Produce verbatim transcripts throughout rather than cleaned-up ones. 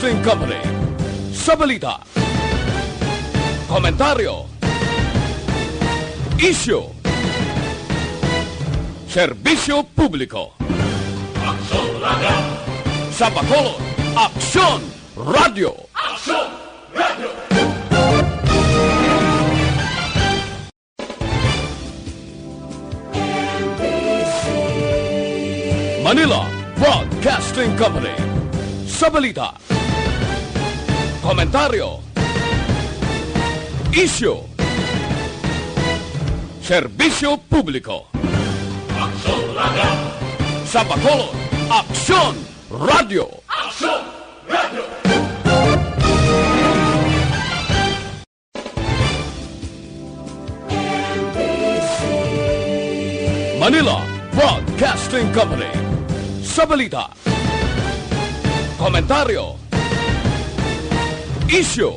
Broadcasting Company. Sa balita, komentaryo, isyu, serbisyo publiko. Aksyon Radio. Sa Bacolod, Aksyon Radio. Aksyon Radio. Manila Broadcasting Company. Sa balita, komentaryo, isyu, serbisyo publiko. Aksyon Radio. Sa Bacolod, Aksyon Radio. Aksyon Radio. Manila Broadcasting Company. Sa balita, komentaryo, isyu,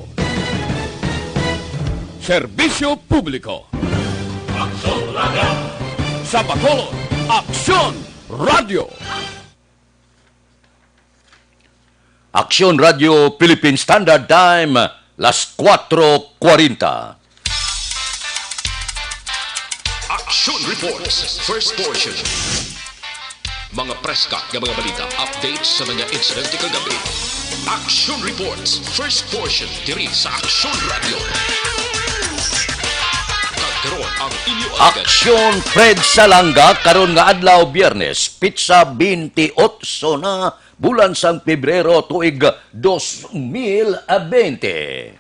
serbisyo publiko. Aksyon Radio. Sa Bacolod, Aksyon Radio. Aksyon Radio Philippine Standard Time, las kuwatro kwarenta. Action Reports, first portion. Mga preska nga mga balita, updates sa mga insidente kagabi. Action Reports, first portion, diri sa Action Radio. Kag karon ang inyo alagad. Aksyon Fred Salanga, karon nga adlaw, Biyernes, pitsa twenty-eight na, bulan sang Pebrero, tuig dos mil bente.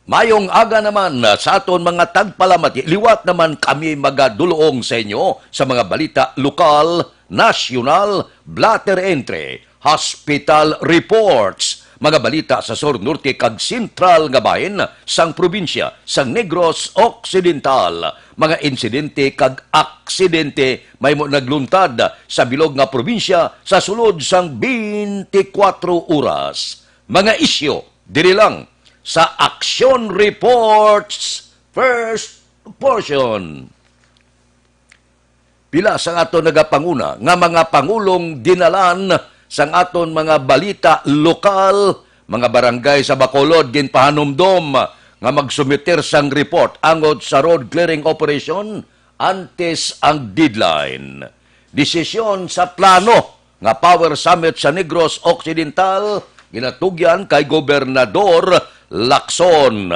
Mayong aga naman sa aton mga tagpalamati. Liwat naman kami magadulong sa inyo sa mga balita lokal, nasyonal, blotter entry, hospital reports, mga balita sa sur, norte, kag sentral nga bahin sang probinsya sang Negros Occidental, mga insidente kag aksidente mahimo nagluntad sa bilog nga probinsya sa sulod sang twenty-four oras. Mga isyu diri lang sa Action Reports First Portion. Pila sang aton nagapanguna nga mga pangulong dinalan sang aton mga balita lokal, mga barangay sa Bacolod ginpahanumdom nga magsumiter sang report angot sa road clearing operation antes ang deadline. Desisyon sa plano nga Power Summit sa Negros Occidental ginatugyan kay Gobernador Lacson.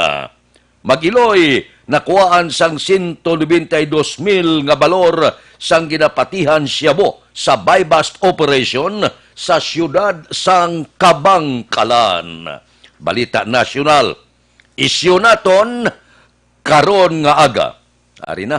Mag-iloy, nakuhaan sang sento nobenta y dos mil nga balor sang ginapatihan shabu sa buy-bust operation sa siyudad sang Kabankalan. Balita nasyonal, isyu naton karon nga aga. Ari na,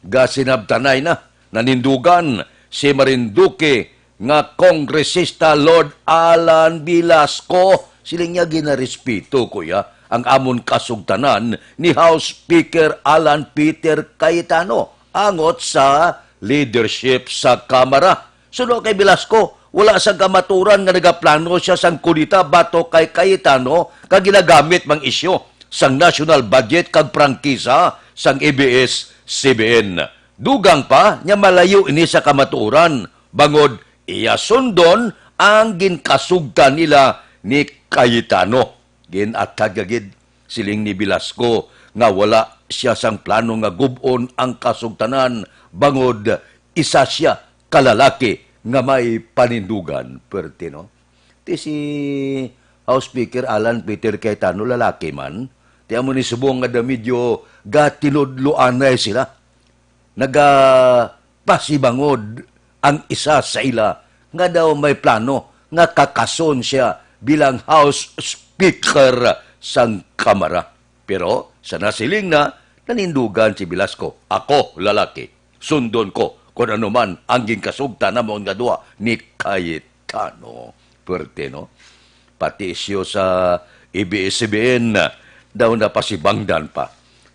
gasinabtanay na, nanindugan si Marinduque nga Kongresista Lord Alan Velasco. Siling niya, "Ginarespeto ko ya ang amon kasugtanan ni House Speaker Alan Peter Cayetano angot sa leadership sa Kamara." Suno kay Velasco, wala sang kamaturan nga nagaplano siya sang kudeta batok kay Cayetano nga ginagamit mang isyu sang national budget kag prangkisa sang A B S C B N. Dugang pa niya malayo ini sa kamatuoran, bangod iya sundon ang ginkasugtan nila ni Cayetano. Gin-attack gid, siling ni Velasco, nga wala siya sang plano nga gub-on ang kasugtanan, bangod isa siya ka lalaki nga may panindugan. Perte, no? Ti si House Speaker Alan Peter Cayetano, lalaki man. Ti amo ni subong nga daw medyo gatinudloanay sila. Nagapasibangod ang isa sa ila nga daw may plano nga kakason siya bilang House Speaker sang Kamara. Pero sa nasiling na, nanindugan si Velasco, "Ako, lalaki, sundon ko kon ano man ang ginkasugtan namon nga duha ni Cayetano." Perte, no? Pati isyu sa A B S C B N daw napasibangdan pa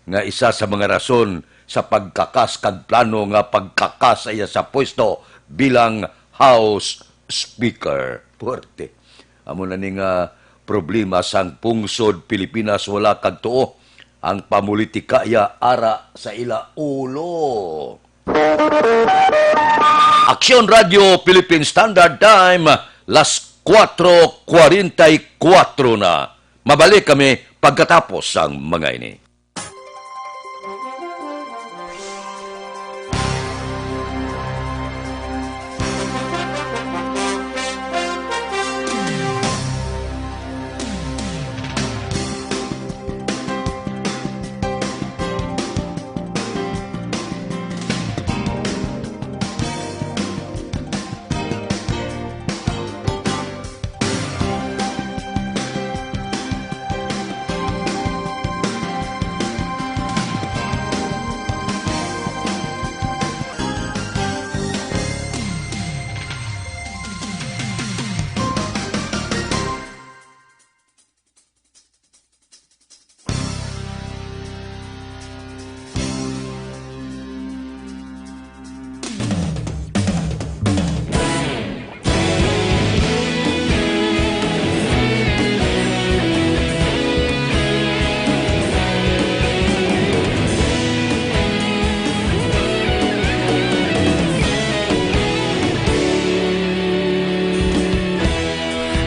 nga isa sa mga rason sa pagkakas kag plano nga pagkakas sa iya sa pwesto bilang House Speaker. Perte. Amo na ni nga problema sang pungsod Pilipinas, wala kag tuo ang pamulitika iya ara sa ila ulo. Aksyon Radio Philippine Standard Time, las kuwatro kuwarenta y kuwatro na. Mabalik kami pagkatapos sang mga ini.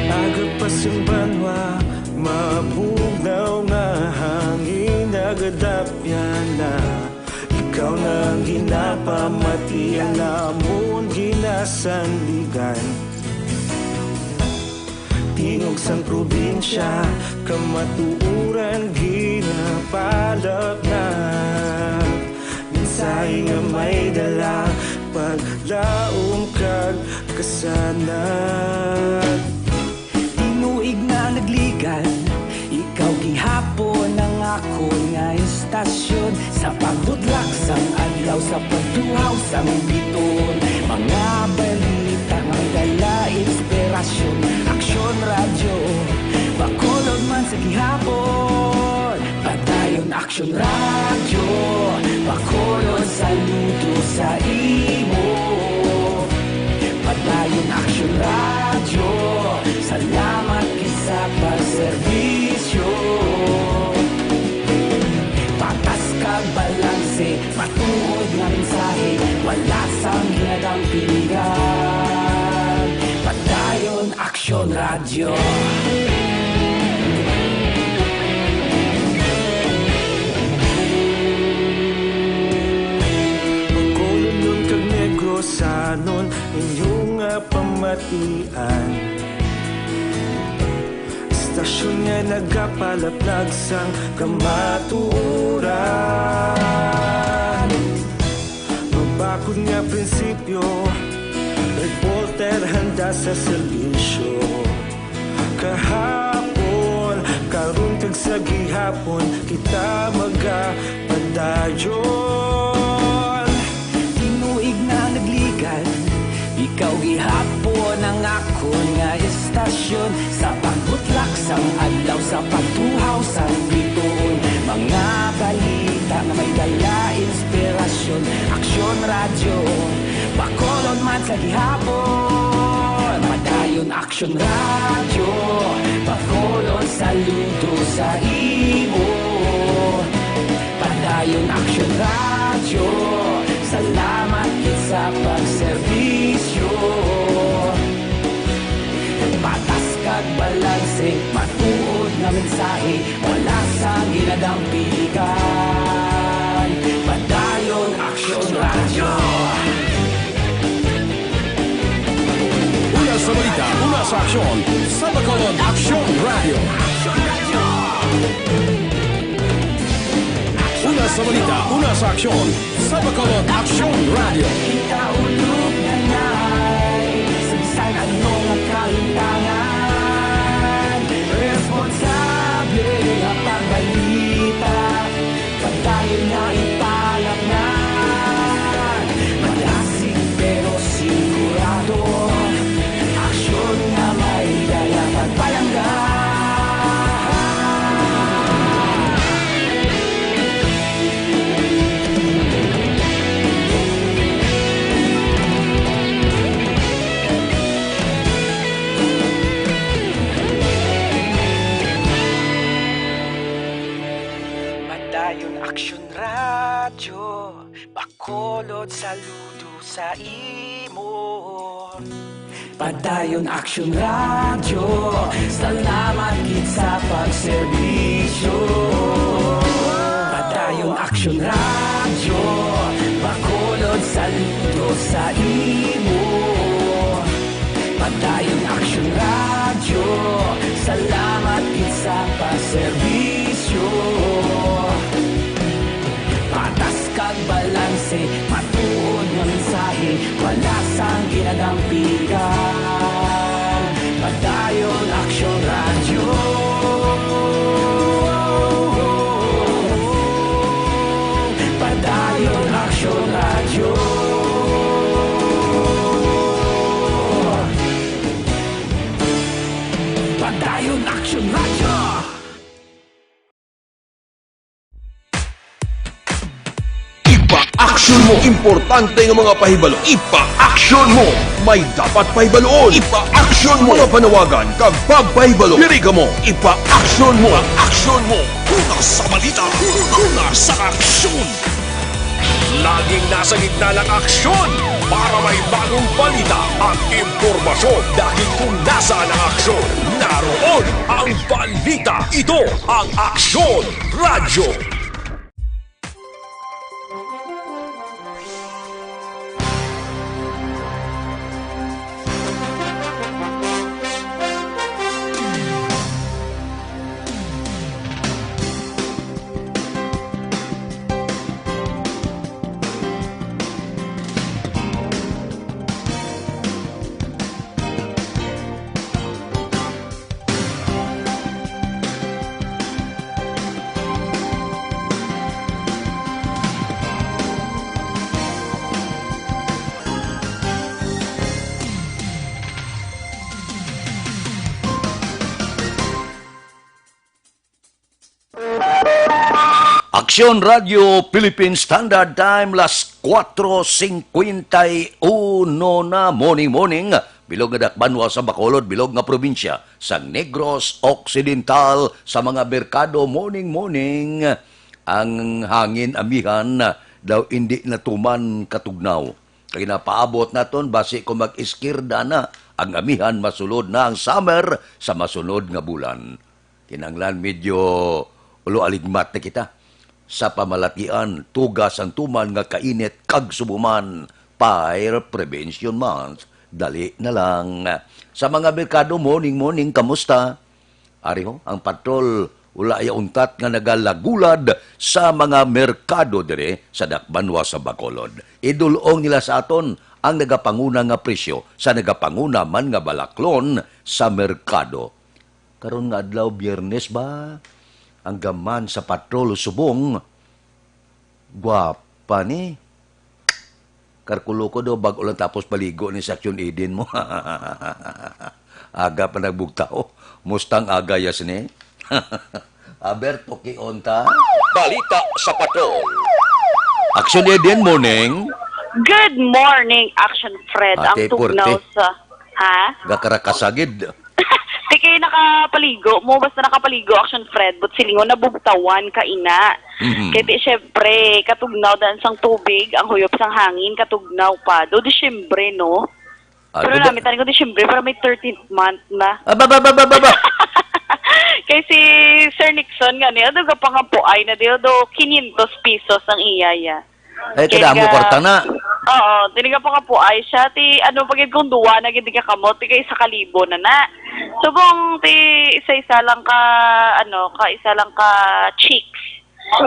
Agapas ang banwa, mabugnaw nga hangin, nagadapyan na. Ikaw na ang ginapamati, ang amon ginasandigan. Tingog sang probinsya, kamatuoran ginapalapnag. Mensahe nga may dala, paglaom kag kasanag. Tinuig na nagligan, ikaw gihapon ang akon nga istasyon. Sa pagbudlak sang adlaw, sa pagtuhaw sang bituon, mga balita nga may dala inspirasyon. Aksyon Radyo, Bacolod man sa gihapon. Padayon Aksyon Radyo, Bacolod, saludo sa imo. Padayon Aksyon Radyo, salamat gid sa pagserbisyo. Patas kag balanse, matuod nga mensahe, wala sang ginadampingan. Padayon Aksyon Radyo. Bacolod kag Negrosanon, inyo nga pamatian. Istasyon nga nagapalaplag sang kamatuoran. Mabakod nga prinsipyo, reporter handa sa serbisyo. Kahapon, karon kag sa gihapon, kita magapadayon. Tinuig na nagligan, ikaw gihapon ang akon nga istasyon. Sa pagbutlak sang adlaw, sa pagtuhaw sang bituon, mga balita nga may dala inspirasyon. Aksyon Radyo, Bacolod man sa gihapon. Padayon Aksyon Radyo, Bacolod, saludo sa imo. Padayon Aksyon Radyo, salamat gid sa pagserbisyo. Patas kag balanse, matuod nga mensahe, wala sa ginadampigan. Padayon Aksyon Radyo. Una sa balita, una sa aksyon, sa Bacolod Aksyon Radyo. Una sa balita, una sa aksyon, sa Bacolod Aksyon Radyo. Kita ulog na nay, sa bisan ano nga kahitangan, responsable nga pagbalita, padayon nga ipalapngan. Madasig pero sigurado, aksyon nga may dala pagpalangga. Padayon Aksyon Radyo, Bacolod, saludo sa imo. Padayon Aksyon Radyo, salamat gid sa pagserbisyo. Padayon Aksyon Radyo, Bacolod saludo sa imo. Padayon Aksyon Radyo, salamat gid sa pagserbisyo. Patas kag balanse, matuod nga mensahe, wala sang ginadampigan. Padayon Aksyon Radyo. Padayon Aksyon Radyo. Padayon Aksyon Radyo. Ipa-action mo. Importante nga mga pahibalo. Ipa-action mo. May dapat pahibaluon. Ipa-action mo. Mga panawagan kag pagpahibalo. Diri kamo. Ipa-action mo. Ipa-action mo. Una sa balita. Una sa aksyon. Laging nasa gitna ng aksyon para may bagong balita at impormasyon. Dahil kung nasaan ang aksyon, naroon ang balita. Ito ang Aksyon Radyo. Aksyon Radio Philippine Standard Time, las kuwatro singkwenta y uno na, morning, morning. Bilog nga dakbanwa sa Bacolod, bilog nga probinsya sa Negros Occidental, sa mga merkado, morning, morning. Ang hangin amihan daw indi natuman katugnaw. Kay napaabot naton, basi ko mag-iskirda na, ang amihan masulod na ang summer sa masunod nga bulan. Kinahanglan medyo ulo aligmat na kita sa pamalatian, tuga sang tuman nga kainit kag subo man, Fire Prevention Month. Dali na lang. Sa mga merkado, morning, morning, kamusta? Ari ho, ang patrol, wala ya untat nga nagalagulad sa mga merkado dire sa dakbanwa sa Bacolod. Idul-ong nila sa aton ang nagapanguna nga presyo sa nagapanguna man nga balaklon sa merkado. Karon nga adlaw, Biyernes ba? Ang gaman sa patrol subong. Gwapa ni. Karkulo ko daw, bag-o lang tapos paligo ni sa Action Eden mo. Aga pa nagbugtaw. Mustang aga yas ni. Aber, tukion ta. Balita sa Patrol. Action Eden, morning. Good morning, Action Fred. Ang Ate tugnaw Porte. Sa, ha? Gakarakasagid. Di kay nakapaligo mo, basta nakapaligo, Action Fred, but silingon nabugtawan ka ina. Mhm. Kay di, syempre, katugnaw dan sang tubig, ang huyop sang hangin, katugnaw pa. Do Disyembre, no? Ah, Pero diba? Namin tani ko Disyembre, para may thirteenth month na. Ah, ba, ba, ba, ba, ba, ba? Kay si Sir Nixon nga niya, do gapangapuay na diyo, do quinientos pesos ang iya, ya. Ay, Kaya kada amo nga, kwarta na. Oo, tiniga pa ka po ay siya. Ti, ano, pag kung duwa na gid ka kamot, ti kay isa ka libo na na. Subong ti isa-isa lang ka, ano, ka isa lang ka chicks.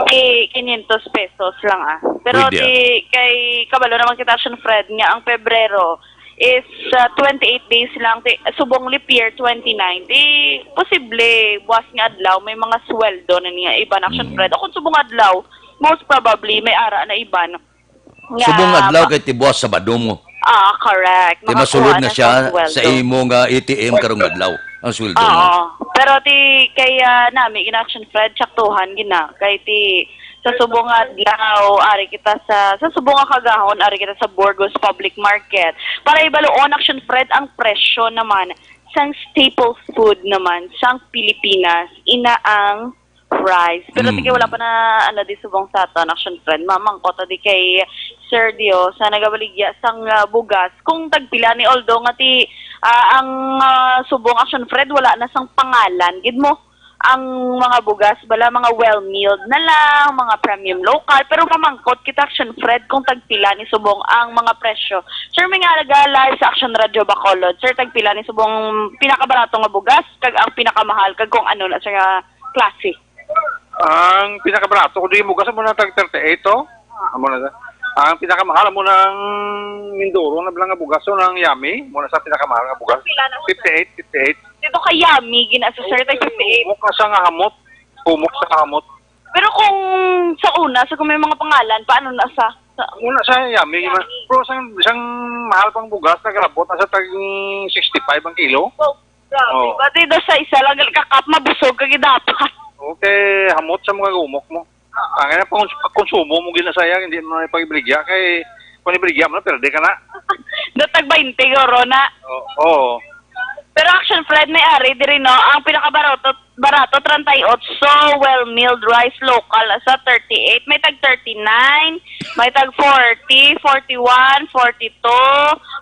Ti quinientos pesos lang, ah. Pero Pwede, ah. Ti kay kabalo naman kita, Action Fred, nga ang Pebrero is, ah, twenty-eight days lang. Ti, subong leap year, twenty-nine. Ti, posible, buwas nga adlaw, may mga sweldo na niya iban, Action Mm. Fred. O kung subong adlaw, most probably, may ara na iban. Nga Subong adlaw pa- kay tibuas Sabado mo. Ah, correct. Kay Makakuha masulod na na siya sa sweldo. Sa imo nga A T M karong adlaw, ang sweldo mo. Oo. Pero ti kay, ah, nami, gina-Action Fred, tsaktuhan gina. Kay ti sa subong adlaw, ari kita sa, sa subong nga kagahon, ari kita sa Burgos Public Market. Para ibaluon, Action Fred, ang presyo naman sang staple food naman sang Pilipinas, ina ang rice. Pero Mm. sige, wala pa na, ano, di subong sa aton, Action Fred. Mamangkot di kay Sir Dio sa nagabaligya sang, ah, bugas. Kung tagpila ni, although nga ti, Ah, ang, ah, subong, Action Fred, wala na sang pangalan gid mo. Ang mga bugas bala, mga well milled na lang, mga premium local, pero mamangkot kita, Action Fred, kung tagpila ni subong ang mga presyo. Sir, may nga nagala sa Action Radio Bacolod. Sir, tagpila ni subong pinakabarato nga bugas, kag ang pinakamahal, kag kung ano na, sir, nga klase? Ang pinakabarato ko di bugas mo na tag thirty-eight to. Amo na sa. Ang pinakamahal mo nang Mindoro na bala nga bugas, so, nang Yummy, mo na sa pinakamahal nga bugas. Pila na mo, sir? Fifty-eight, fifty-eight. Dito kay Yummy, gina-, sa, sir, tag fifty-eight. Humok na sa nga hamot. Humok sa hamot. Pero kung sa una, so kung may mga pangalan, paano na sa, sa Muna sa Yummy, Yummy. Pero sang, sang mahal pang bugas, nagrabot na sa tag sixty-five ang kilo. Wow, grabe. Oh. Pati daw sa isa lang, kakap, mabusog ka gidapat. Okay, hamot sa mga gumok mo. Ang ina pang konsumo mo ginasaya, hindi mo na ipagibligya kay kung ibligya mo na, perde ka na. Do tag twenty, guro na. Oo. Oo. Pero Action Fred, may ari diri, no? Ang pinakabarato, barato, treinta y ocho, well milled rice, local, sa thirty-eight. May tag thirty-nine, may tag forty, forty-one, forty-two,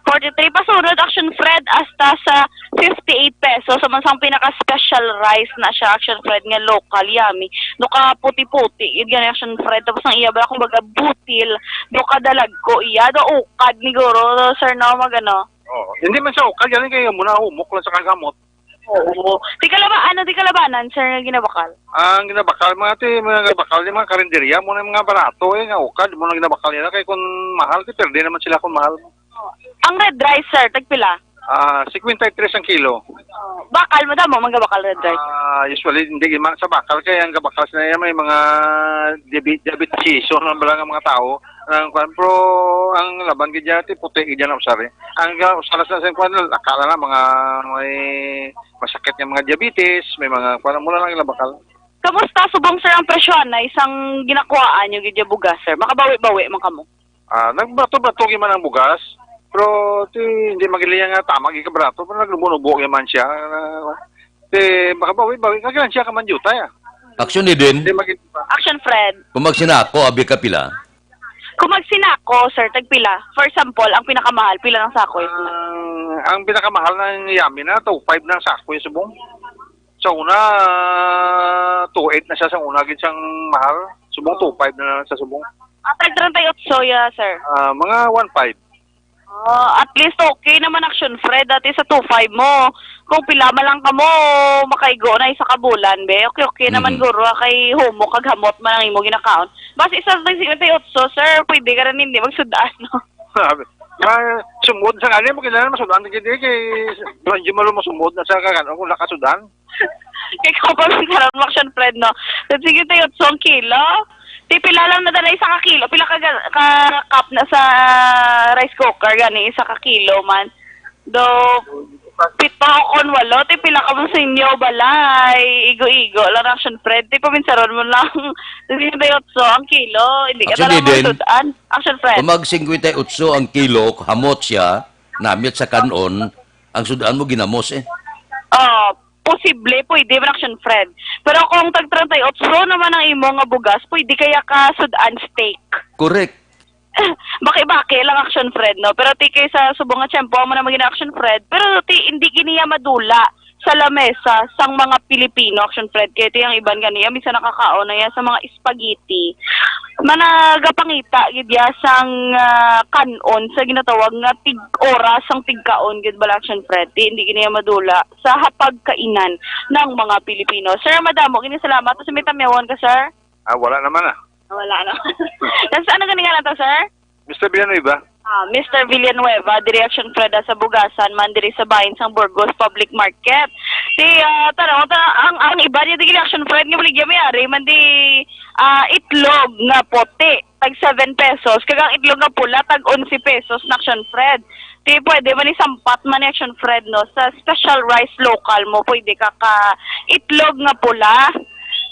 forty-three. Pasunod, Action Fred, hasta sa fifty-eight pesos. Sa mansang pinaka-special rice na siya, Action Fred, nga local, Yummy. Do ka puti-puti, yun gani, Action Fred. Tapos ang iya bala, kumbaga, butil, do ka dalagko iya, do ukad ni guro, sir, no, magano. Oh, hindi man siya ukad, yan kayo muna humok lang sa kagamot. Oo. Di kalaba-, ano, di kalabanan, sir, nga ginabakal? Ang ginabakal, mga ti, mga ginabakal, yung mga karinderya, muna yung mga barato, eh, nga ukad, muna ginabakal nila, kay kung mahal, ti, perde naman sila kung mahal. Ang red rice, sir, tagpila? Ah, cinquenta y tres ang kilo. Bakal, madamo man gabakal red rice. Ah, usually, hindi man sa bakal, kay ang gabakal sa iya may mga diabe-, diabetesisyon ang bala nga mga tao. Ang kwan, pero ang laban gid dyan, ti, puti gid dyan ang usari. Ang ga-, usaras na sa kwan, akala na mga may masakit nga mga diabetes, may mga kwan, mula lang yung labakal. Kamusta subong, sir, ang presyo na isang ginakuhaan nyo gid yung bugas, sir? Makabawi-bawi man kamo? Ah, nagbato-bato gyud man ang bugas. Pero ti, hindi magiliya nga tama gyud ka barato, pero naglubo-lubo gyud man siya. Ah, ti, makabawi-bawi ka, ganansya ka man jutay, ah. Action ni din. Hindi magi- Action, Fred. Kung magsinako, abi ka pila? Kung magsinako, sir, tagpila? For example, ang pinakamahal, pila ng sako is na? Ang, ang pinakamahal ng Yummy na, two five na ang sako yung subong. Sa una, two eight na siya sa una, gid sang mahal. Subong, two five na lang sa subong. Ah, tag treinta y ocho ya, sir. Ah, mga one five. Ah, at least okay naman, Action Fred. Dati sa two five mo, kung pila man lang kamo makaigo na isa ka bulan, be. Okay, okay naman, Mhm. guro, ah, kay humok kag hamot man ang imo ginakaon. Bas isa sa cinquenta y ocho, sir, pwede ka rin hindi magsud-an, no? Sabi, ma-, sumod sa kanya, mo kailangan masudan, gid, eh, kay medyo malo masumod na sa kagan, kung nakasudan. Kay ko pa man karon, Action Fred, no? Sa cinquenta y ocho ang kilo. Ti pila lang na dala isa ka kilo? Pila ka ga-, ka cup na sa rice cooker gani isa ka kilo man? Do pito kon walo, ti pila ka mo sa inyo balay? Igo-igo lang, Action Fred. Ti paminsaron mo lang. Sa cinquenta y ocho ang kilo, hindi ka Action talaga Eden. Masudan. Action Fred. Kung mag cinquenta y ocho ang kilo, hamot siya, namit sa kanon, ang sudan mo ginamos eh. Oh, posible, pwede man, Action Fred. Pero kung tag treinta y ocho naman ang imo nga bugas, pwede kaya ka sudan steak. Correct. Baki-baki lang, Action Fred, no? Pero ti kay sa subong nga tiyempo, amo na maging, Action Fred. Pero ti, hindi giniya madula sa lamesa sang mga Pilipino, Action Fred. Kay ti ang iban ganiya, minsan nakakaon na yan sa mga spaghetti. Managapangita gid ya sang, ah, kan-on sa ginatawag nga tig-oras sang tigkaon gid bala, Action Fred. Ti, hindi gid niya madula sa hapagkainan ng mga Pilipino. Sir, madamo gini salamat. Sa may tamyawan ka, sir? Ah, wala naman, ah. Wala, no? Tas ano gani nga lang to, sir? Mister Villanueva. Ah, Mister Villanueva, diri, Action Fred, sa Bugasan man, diri sa bahin sang Burgos Public Market. Si, ah, tanaw, ta-, ang, ang iba niya, diri, Action Fred, nga baligya may ari man di, ah, itlog nga puti, tag seven pesos. Kag ang itlog nga pula, tag onse pesos na, Action Fred. Di pwede man isampat man ni, Action Fred, no? Sa special rice local mo, pwede ka ka itlog nga pula,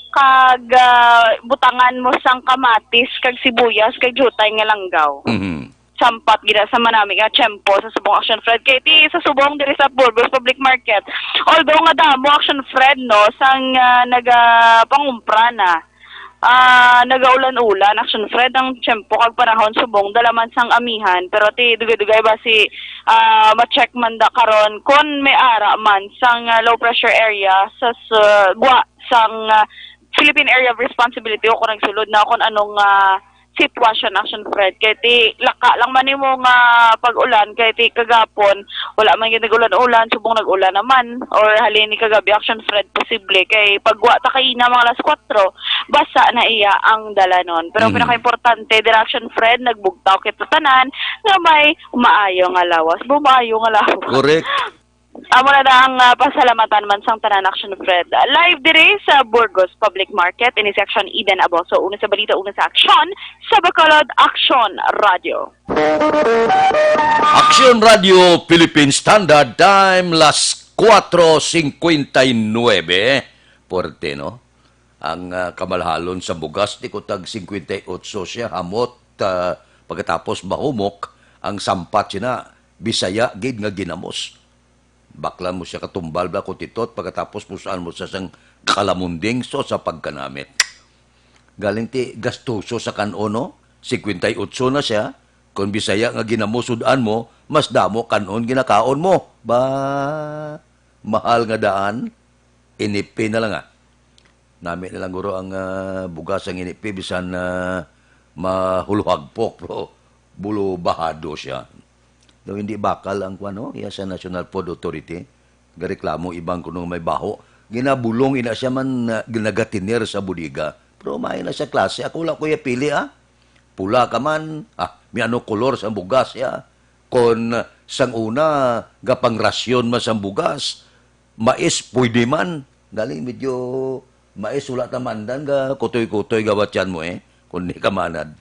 kag, ah, butangan mo sang kamatis, kag sibuyas, kag jutay nga langgaw. Mhm. Sampat gid sa manami nga tiyempo sa subong, Action Fred. Kay ti sa subong diri sa Burgos Public Market. Although nga damo, Action Fred, no, sang, ah, nagapangumpra na. Ah, nagaulan-ulan, Action Fred, ang tiyempo kag panahon subong dala man sang amihan, pero ti dugay-dugay ba si, ah, ma-check man da karon kon may ara man sang, ah, low pressure area sa, sa gwa sang, ah, Philippine Area of Responsibility o kung nagsulod na kung anong, ah, sitwasyon, Action Fred. Kay ti laka lang man nimo nga pag-ulan, kay ti kagapon, wala man gyud nag-ulan-ulan, subong nag-ulan naman. Or halin ni kagabi, Action Fred, posible. Kay pag wa ta kaina mga alas kwatro, basa na iya ang dalanon. Pero ang Mhm. pinakaimportante, dira, Action Fred, nagbugtaw kita tanan nga may maayo nga lawas. Bu, maayo nga lawas. Correct. Amo na na ang, ah, pasalamatan man sang tanan, Action Fred. Live diri sa Burgos Public Market, ini si Action Eden Aboso. Una sa balita, una sa aksyon, sa Bacolod Action Radio. Action Radio Philippine Standard Time, las cuatro cincuenta y nueve. Puwerte, no? Ang, ah, kamalhalon sa bugas, di ko tag cincuenta y ocho siya, hamot, ah, pagkatapos mahumok, ang sampat siya na, Bisaya gid nga ginamos. Baklan mo siya katumbal bala ko titot, pagkatapos pusuan mo sa sang kalamunding, so sa pagkanamit. Galing ti gastuso sa kan-on, no? Cincuenta y ocho na siya. Kon Bisaya nga ginamos sud-an mo, mas damo kan-on ginakaon mo. Ba, mahal nga daan, inipi na lang, ah. Nami na lang guro ang, ah, bugas ang inipi, bisan, ah, mahuluhagpok, pero bulo bahado siya. Daw hindi bakal ang kuwan, no? Iya sa National Food Authority. Gareklamo iban kuno may baho. Ginabulong ina siya man, ah, ginagatiner sa bodega. Pero may na siya klase. Ako wala ko iya pili, ah. Pula ka man, ah, may ano kolor sa bugas, ya. Kon sang una, gapangrasyon man sang bugas, mais, pwede man. Galing medyo mais, wala ta maandan nga kutoy-kutoy gawat yan mo eh, kung di ka manad.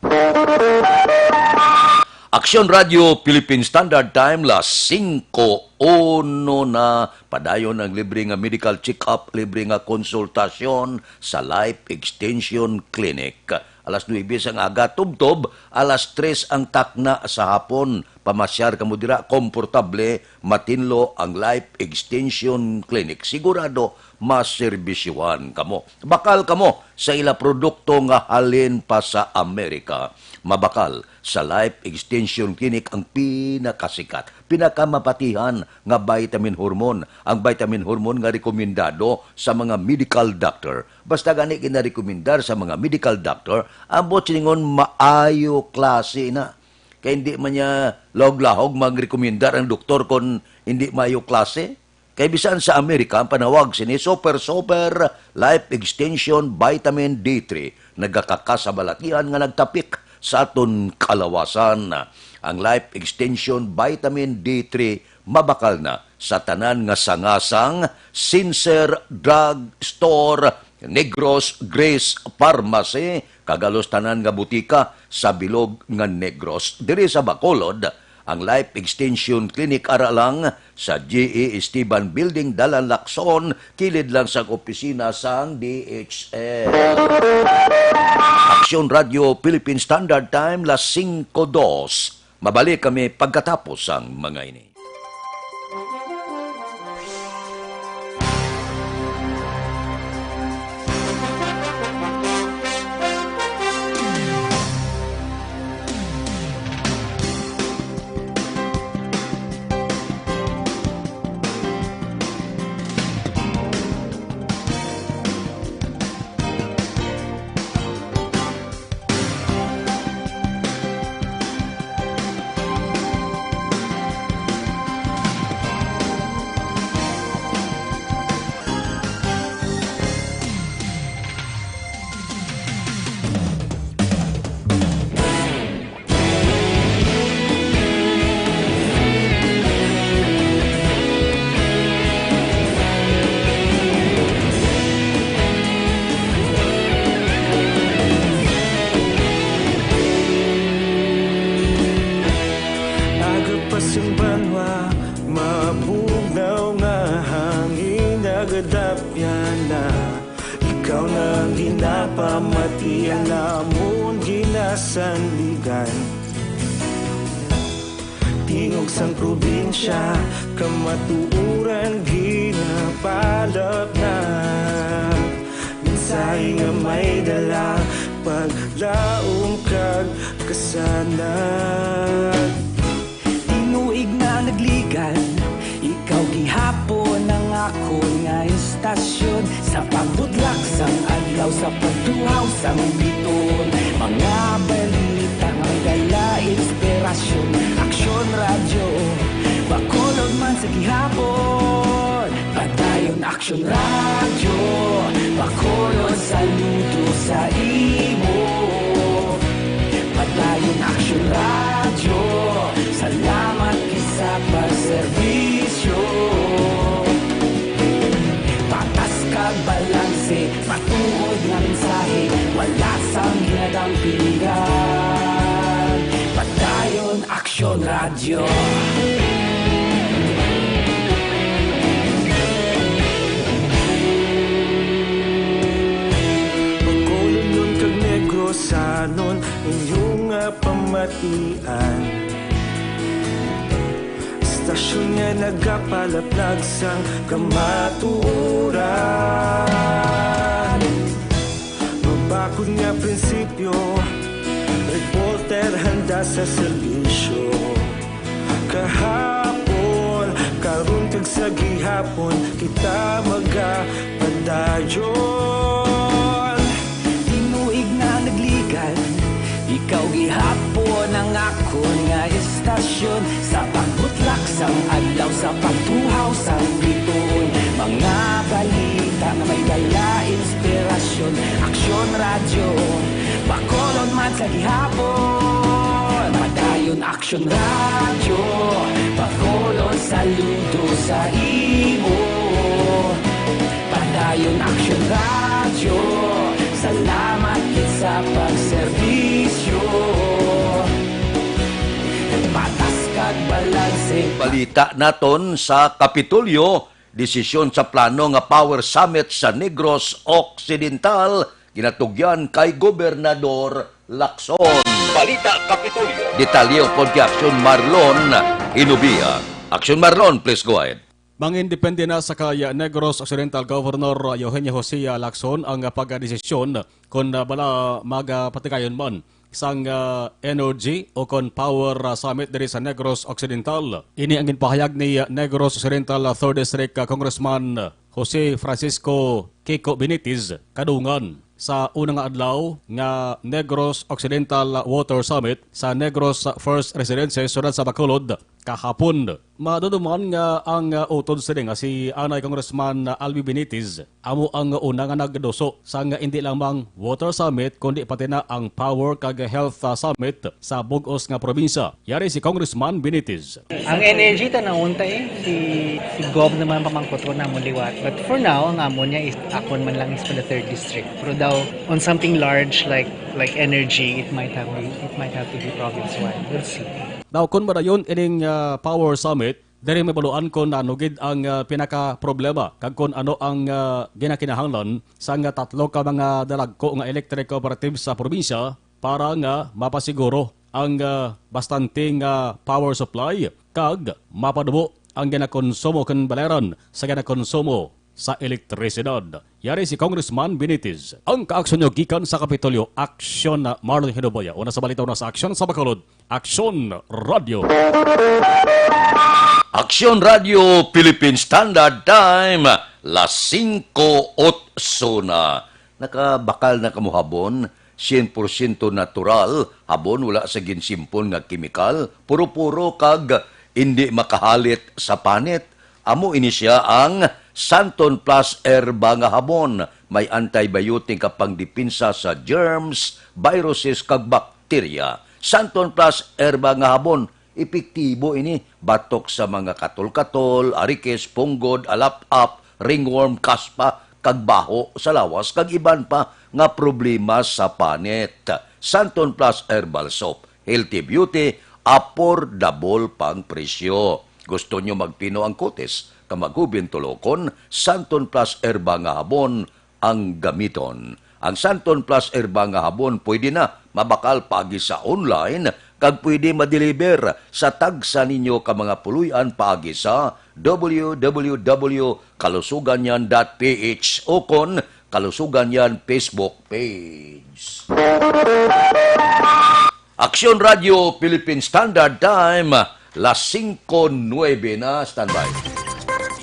Aksyon Radio Philippine Standard Time, las singko uno na. Padayon ang libre nga medical check-up, libre nga konsultasyon sa Life Extension Clinic. Alas nuebe sang aga tubtob, alas tres ang takna sa hapon. Pamasyar kamo dira, komportable, matinlo ang Life Extension Clinic. Sigurado, maserbisyuhan kamo. Bakal kamo sa ila produkto nga halin pa sa Amerika. Mabakal sa Life Extension Clinic ang pinakasikat, pinakamapatihan nga vitamin hormone. Ang vitamin hormone nga rekomendado sa mga medical doctor. Basta gani ginarekomendar sa mga medical doctor, ambot silingon maayo klase na. Kay hindi man niya lahog-lahog magrekomendar ang doktor kon hindi maayo klase. Kay bisan sa Amerika, ang panawag sini Super Super Life Extension Vitamin D three, nagakakasabalatian nga nagtapik sa aton kalawasan. Ang Life Extension Vitamin D three mabakal na sa tanan nga sangasang, Sincere Drug Store, Negros Grace Pharmacy, kag halos tanan nga butika sa bilog nga Negros. Diri sa Bacolod, ang Life Extension Clinic ara lang sa G E Esteban Building, Dalan Lacson, kilid lang sa opisina sang D H S. Aksyon Radio Philippine Standard Time, las singko dos. Mabalik kami pagkatapos sang mga ini. Aga pa sing banwa, mabugnaw nga hangin nagadapyan na. Ikaw na ang ginapamati, ang amon ginasandigan. Tingog sang probinsya, kamatuoran ginapalap na. Mensahe nga may dala, Laom kag kasanag. Tinuig na nagligad, ikaw gihapon ang akon nga istasyon. Sa pagbudlak sang adlaw, sa pagtuhaw sang biton, mga balita nga may dala inspirasyon. Aksyon Radyo, Bacolod man sa gihapon. Padayon Aksyon Radyo, Bacolod, saludo sa imo. Padayon Aksyon Radyo, salamat gid sa pagserbisyo. Patas kag balanse, matuod nga mensahe, wala sang ginadampingan. Padayon Aksyon Radyo. Bacolodnon kag Negrosanon, inyo nga pamatian. Istasyon nga nagapalaplag sang kamatuoran. Mabakod nga prinsipyo, reporter handa sa serbisyo. Kahapon, karon kag sa gihapon, kita magapadayon. Tinuig na nagligad, ikaw gihapon ang akon nga istasyon. Sa pagbutlak sang adlaw, sa pagtuhaw sang bituon, mga balita nga may dala inspirasyon. Aksyon Radyo, Bacolod man sa gihapon. Padayon Aksyon Radyo, Bacolod, saludo sa imo. Padayon Aksyon Radyo, salamat gid sa pagserbisyo. Patas kag balanse. Balita naton sa Kapitolyo, desisyon sa plano nga Power Summit sa Negros Occidental, ginatugyan kay Gobernador Lacson. Balita Kapitolyo. Detalye upod kay Aksyon Marlon Hinubia. Aksyon Marlon, please go ahead. Mangindepende na sa kay Negros Occidental Governor Eugenio Jose Lacson ang pagdesisyon kon bala magapatigayon man sang, ah, energy o kon power, ah, summit diri sa Negros Occidental. Ini ang ginpahayag ni, ah, Negros Occidental, ah, Third District, ah, Congressman Jose Francisco Kiko Benitez kadungan sa una nga adlaw nga Negros Occidental Water Summit sa Negros First Residences, siyudad sa Bacolod, kahapon. Madumduman nga ang, uh, utod sini nga si anay Congressman, uh, Albi Benitez amo ang una nga nagduso sang indi lamang Water Summit, kundi pati na ang Power kag Health, uh, Summit sa bug-os nga probinsya. Yari si Congressman Benitez. Ang energy, tan-awon ta, eh. Si, si Gov naman pamangkot ko na mo liwat. But for now, ang amon niya is, akon man lang is for the third district. Pero daw, on something large like, like energy, it might have, it might have to be province-wide. We'll see. Daw kon madayon ining, ah, Power Summit, diri mabaluan kon ano gid ang, ah, pinaka-problema kag kon ano ang, ah, ginakinahanglan sang, ah, tatlo ka mga dalagko nga electric cooperatives sa probinsya para nga mapasiguro ang, ah, bastante nga power supply kag mapadubo ang ginakonsumo kon balaran sa ginakonsumo sa elektrisidad. Yari si Congressman Benitez. Ang kaaksyon nyo gikan sa Kapitolyo, Aksyon Marlon Hinubia. Una sa balita, una sa aksyon sa Bacolod, Aksyon Radyo. Aksyon Radyo Philippine Standard Time, las singko otso na. Nakabakal na kamo habon, sien porsyento natural, habon wala sa ginsimpon nga kemikal, puro-puro kag indi makahalit sa panit. Amo ini sia ang Santon Plus Herba nga habon. May antibiotic nga pangdepensa sa germs, viruses, kag bakterya. Santon Plus Herba nga habon, epektibo ini batok sa mga katol-katol, arikis, punggod, alap-ap, ringworm, kaspa, kag baho sa lawas, kag iban pa nga problema sa panit. Santon Plus Herbal Soap, healthy beauty, affordable pang presyo. Gusto nyo magpino ang kutis ka maghubin tulokon? Santon Plus Herba nga habon ang gamiton. Ang Santon Plus Herba nga habon pwede na mabakal paagi sa online kag pwede ma-deliver sa tagsa ninyo ka mga puloy-an paagi sa w w w kalusuganyan dot p h o kon Kalusugan Yan Facebook page. Aksyon Radio Philippine Standard Time, las singko nuebe na. Standby.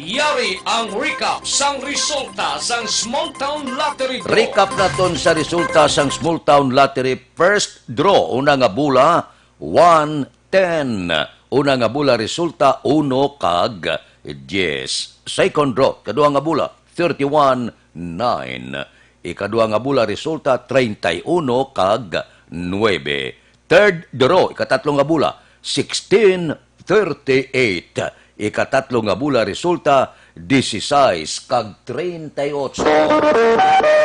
Yari ang recap sang resulta sang Small Town Lottery Draw. Recap naton sa resulta sang Small Town Lottery first draw. Una nga bola, one, ten. Una nga bola resulta, uno kag diyes. Second draw, kadua nga bola, thirty-one, nine. Ikadua nga bola resulta, treinta y uno kag nuebe. Third draw, ikatatlo nga bola, sixteen thirty-eight. Ikatatlo nga bola resulta, dieciséis kag treinta y ocho.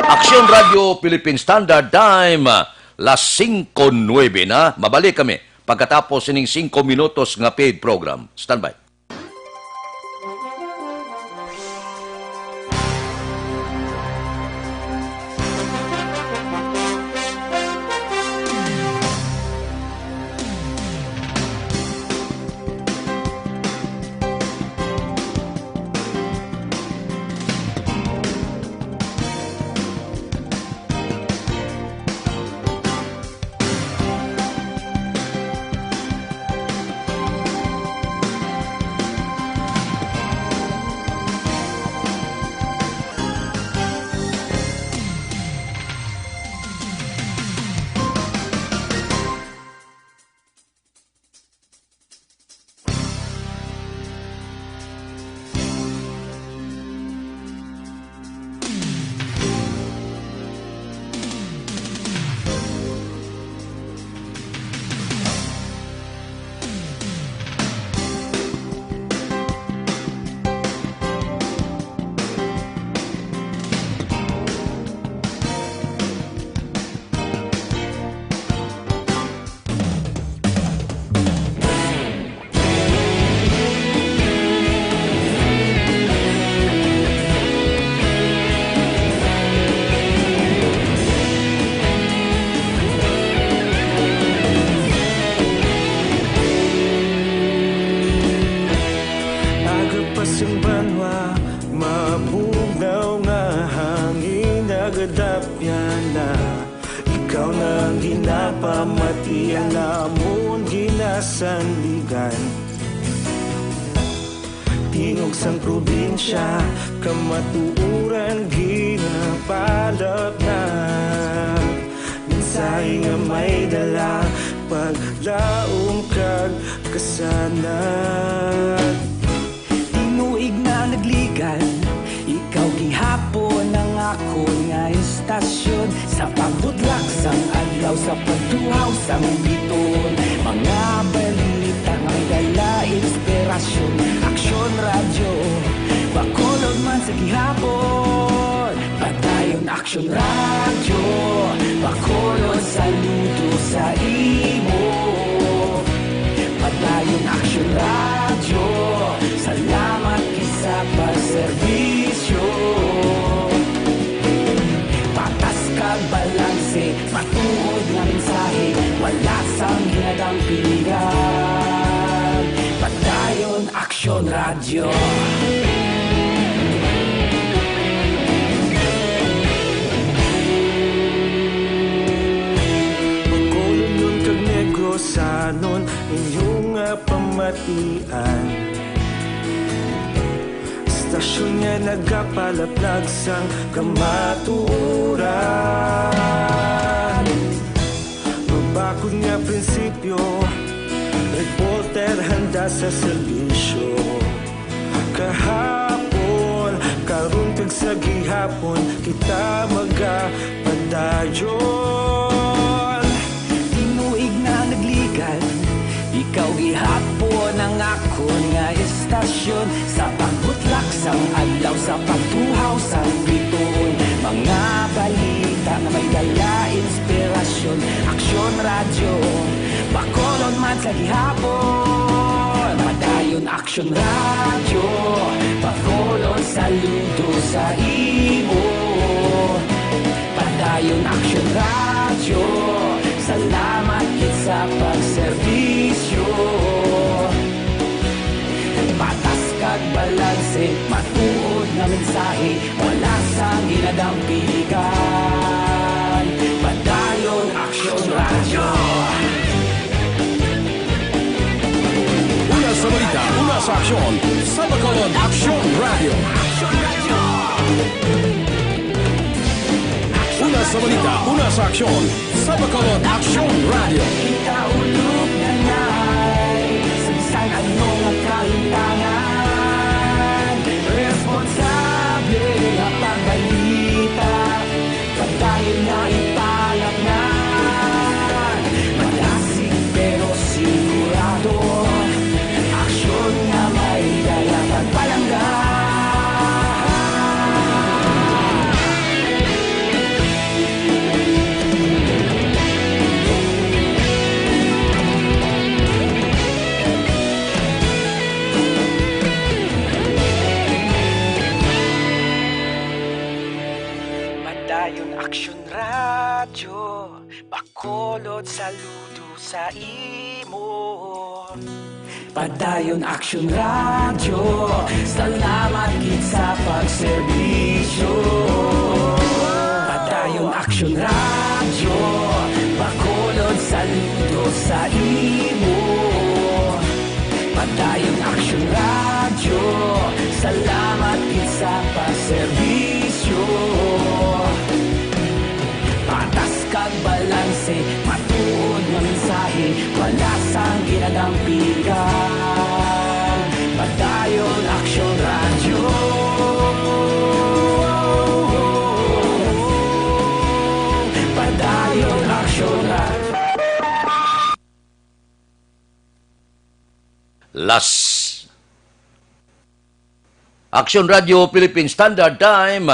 Aksyon Radio Philippine Standard Time, las singko nuebe na. Mabalik kami pagkatapos sining singko minutos nga paid program. Standby. Aga pa sing banwa, mabugnaw nga hangin nagadapyan na. Ikaw na ang ginapamatian namon, ginasandigan. Tingog sang probinsya, kamatuoran ginapalapnag. Mensahe nga may dala, paglaom kag kasanag. Tinuig na nagligan, ikaw gihapon ang akon nga istasyon. Sa pagbutlak sang adlaw, sa pagtuhaw sang biton, mga balita nga may dala inspirasyon. Aksyon Radyo, Bacolod man sa gihapon. Padayon Aksyon Radyo, Bacolod, saludo sa imo. Padayon Aksyon Radyo, salamat gid sa pagserbisyo. Patas kag balanse, matuod nga mensahe, wala sang ginadampingan. Padayon Aksyon Radyo. Bacolodnon kag Negrosanon, inyo nga pamatian. Istasyon nga nagapalaplag sang kamatuoran. Mabakod nga prinsipyo, reporter handa sa serbisyo. Kahapon, karon kag sa gihapon, kita magapadayon. Tinuig na nagligan, ikaw gihapon ang akon nga istasyon. Sa pagbutlak sang adlaw, sa pagtuhaw sang biton, mga balita nga may dala inspirasyon. Aksyon Radyo, Bacolod man sa gihapon. Padayon Aksyon Radyo, Bacolod, saludo sa imo. Padayon Aksyon Radyo, salamat gid sa pagserbisyo. Patas kag balanse, matuod nga mensahe, wala sang ginadampingan. Aksyon Radio. Una sa balita, una sa aksyon, sa Bacolod Aksyon Radio. Ikaulog na na'y sa bisan ano nga kahintangan. Responsable nga pagbalita, padayon na ipalapnan. Malasig pero sigurado, aksyon nga may dala pagpalangga. Padayon Aksyon Radyo, Bacolod, saludo sa imo. Padayon Aksyon Radyo, salamat gid sa pagserbisyo. Padayon Aksyon Radyo, Bacolod, saludo sa imo. Padayon Aksyon Radyo, salamat gid sa pagserbisyo. Patas kag balanse, matuod nga mensahe, wala sang ginadampigan. Padayon Aksyon Radyo. Padayon Aksyon Radyo. Las Aksyon Radio Philippine Standard Time,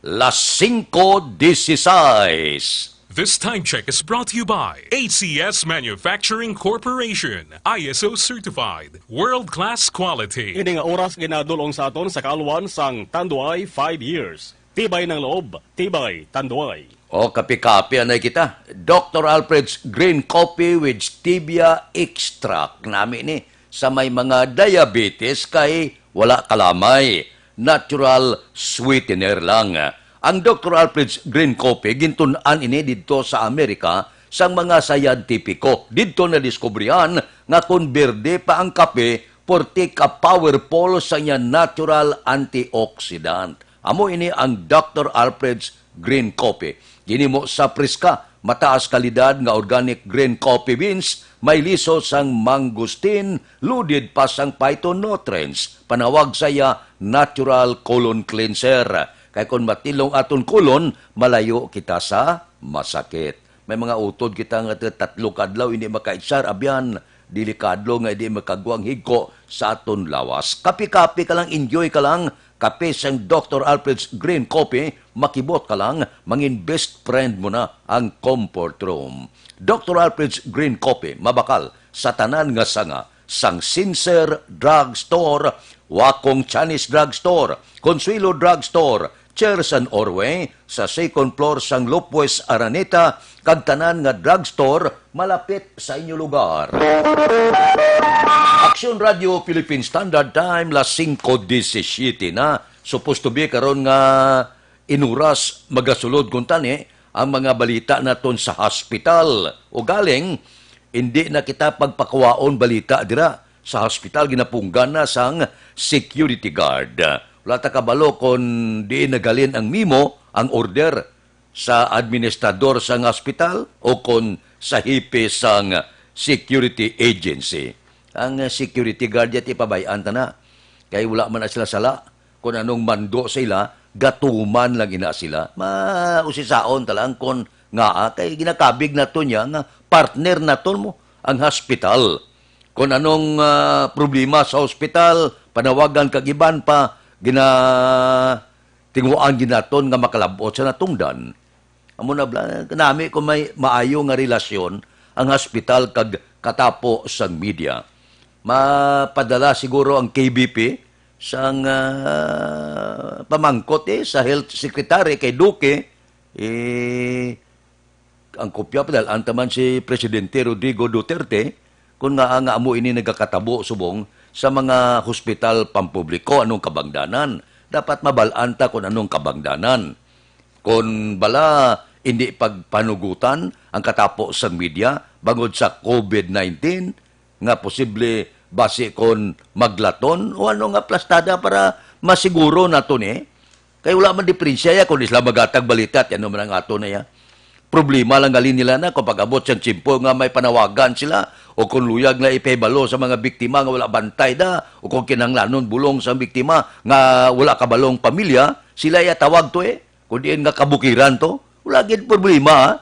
las singko dieciséis. This time check is brought to you by A C S Manufacturing Corporation, I S O certified, world-class quality. Ini nga oras ginadul-ong sa aton sa kaalwan sang Tanduay five years. Tibay ng loob, tibay Tanduay. O, kape-kape anay kita. Doctor Alfred's Green Coffee with Stevia Extract. Nami ni sa may mga diabetes kay wala kalamay. Natural sweetener lang. Ang Doctor Alfred's Green Coffee, gintun-an ini didto sa Amerika sang mga siyentipiko. Didto nadiskubrihan nga kon berde pa ang kape, porti ka powerful sa iya natural antioxidant. Amo ini ang Doctor Alfred's Green Coffee. Ginhimo sa preska, mataas kalidad nga organic green coffee beans, may liso sang mangosteen, loaded pa sang phytonutrients, panawag sa iya natural colon cleanser. Kay kon matilong aton colon, malayo kita sa masakit. May mga utod kita nga tatlo ka adlaw hindi makaitsar, abyan, delikado nga hindi makagwa ang higko sa aton lawas. Kapi-kapi ka lang, enjoy ka lang. Kape sang Doctor Alfred's Green Coffee, makibot ka lang, mangin best friend mo na ang comfort room. Doctor Alfred's Green Coffee, mabakal sa tanan nga sanga, sang Sincere Drug Store, Wakong Chinese Drug Store, Consuelo Drug Store, Cherson Orway, sa second floor sang Lopez Araneta, kag tanan nga drugstore malapit sa inyo lugar. Aksyon Radio Philippine Standard Time, las singko diecisiete na. Supposed to be karon nga inuras magasulod kuntani ang mga balita naton sa hospital. Ugaling, hindi na kita pagpakuwaon balita dira. Sa hospital, ginapunggan na sang security guard. Wala ta kabalo kon diin naghalin ang memo, ang order sa administrador sang hospital o kon sa hepe sang security agency. Ang security guard yat ipabay-an ta na. Kay wala man na sila sala. Kon anong mando sa ila, gatuman lang ina sila. Mausisaon ta lang kon ngaa, kay ginakabig naton niya nga partner naton mo ang hospital. Kon anong, ah, problema sa hospital, panawagan kag iban pa, gina-, tinguhaan gid naton nga makalab-ot sa natungdan. Amo na bala, kanami kung may maayo nga relasyon ang hospital kag katapo sang media. Mapadala siguro ang K B P sang, ah, pamangkot, eh, sa health secretary kay Duque, eh, ang kopya padal-an ta man si Presidente Rodrigo Duterte, kung nga, nga amo ini nagakatabo subong sa mga hospital pampubliko, anong kabangdanan. Dapat mabal-an ta kung anong kabangdanan. Kon bala, hindi pagpanugutan ang katapo sang media bangod sa covid nineteen nga posible basi kon maglaton o ano nga plastada para masiguro nato ni, kay wala man diperensya ya kung di sila maghatag balita, ti ano man ang ato na ya. Problema lang gali nila na kung pag-abot sang tiyempo nga may panawagan sila o kung luyag na ipahibalo sa mga biktima nga wala bantay da o kung kinahanglanon bulong sa biktima nga wala kabalong pamilya, sila ya tawag to eh. Kung diin nga kabukiran to, wala gid problema, ha?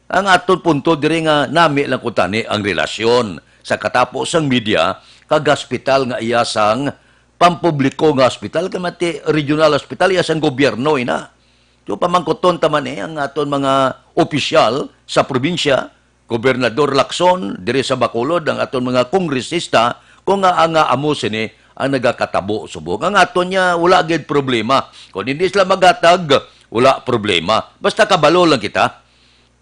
Ang aton punto diri nga nami lang kuntani ang relasyon sa katapo sang media kag hospital nga iya sang pampubliko nga hospital, kay mati regional hospital iya sang gobyerno ina. So pamangkuton ta man eh ang aton mga opisyal sa probinsya, Gobernador Lacson diri sa Bacolod, ang aton mga kongresista, kung nga nga amo sini ang nagakatabo subong. Ang aton niya wala gid problema. Kung hindi sila maghatag, wala problema. Basta kabalo lang kita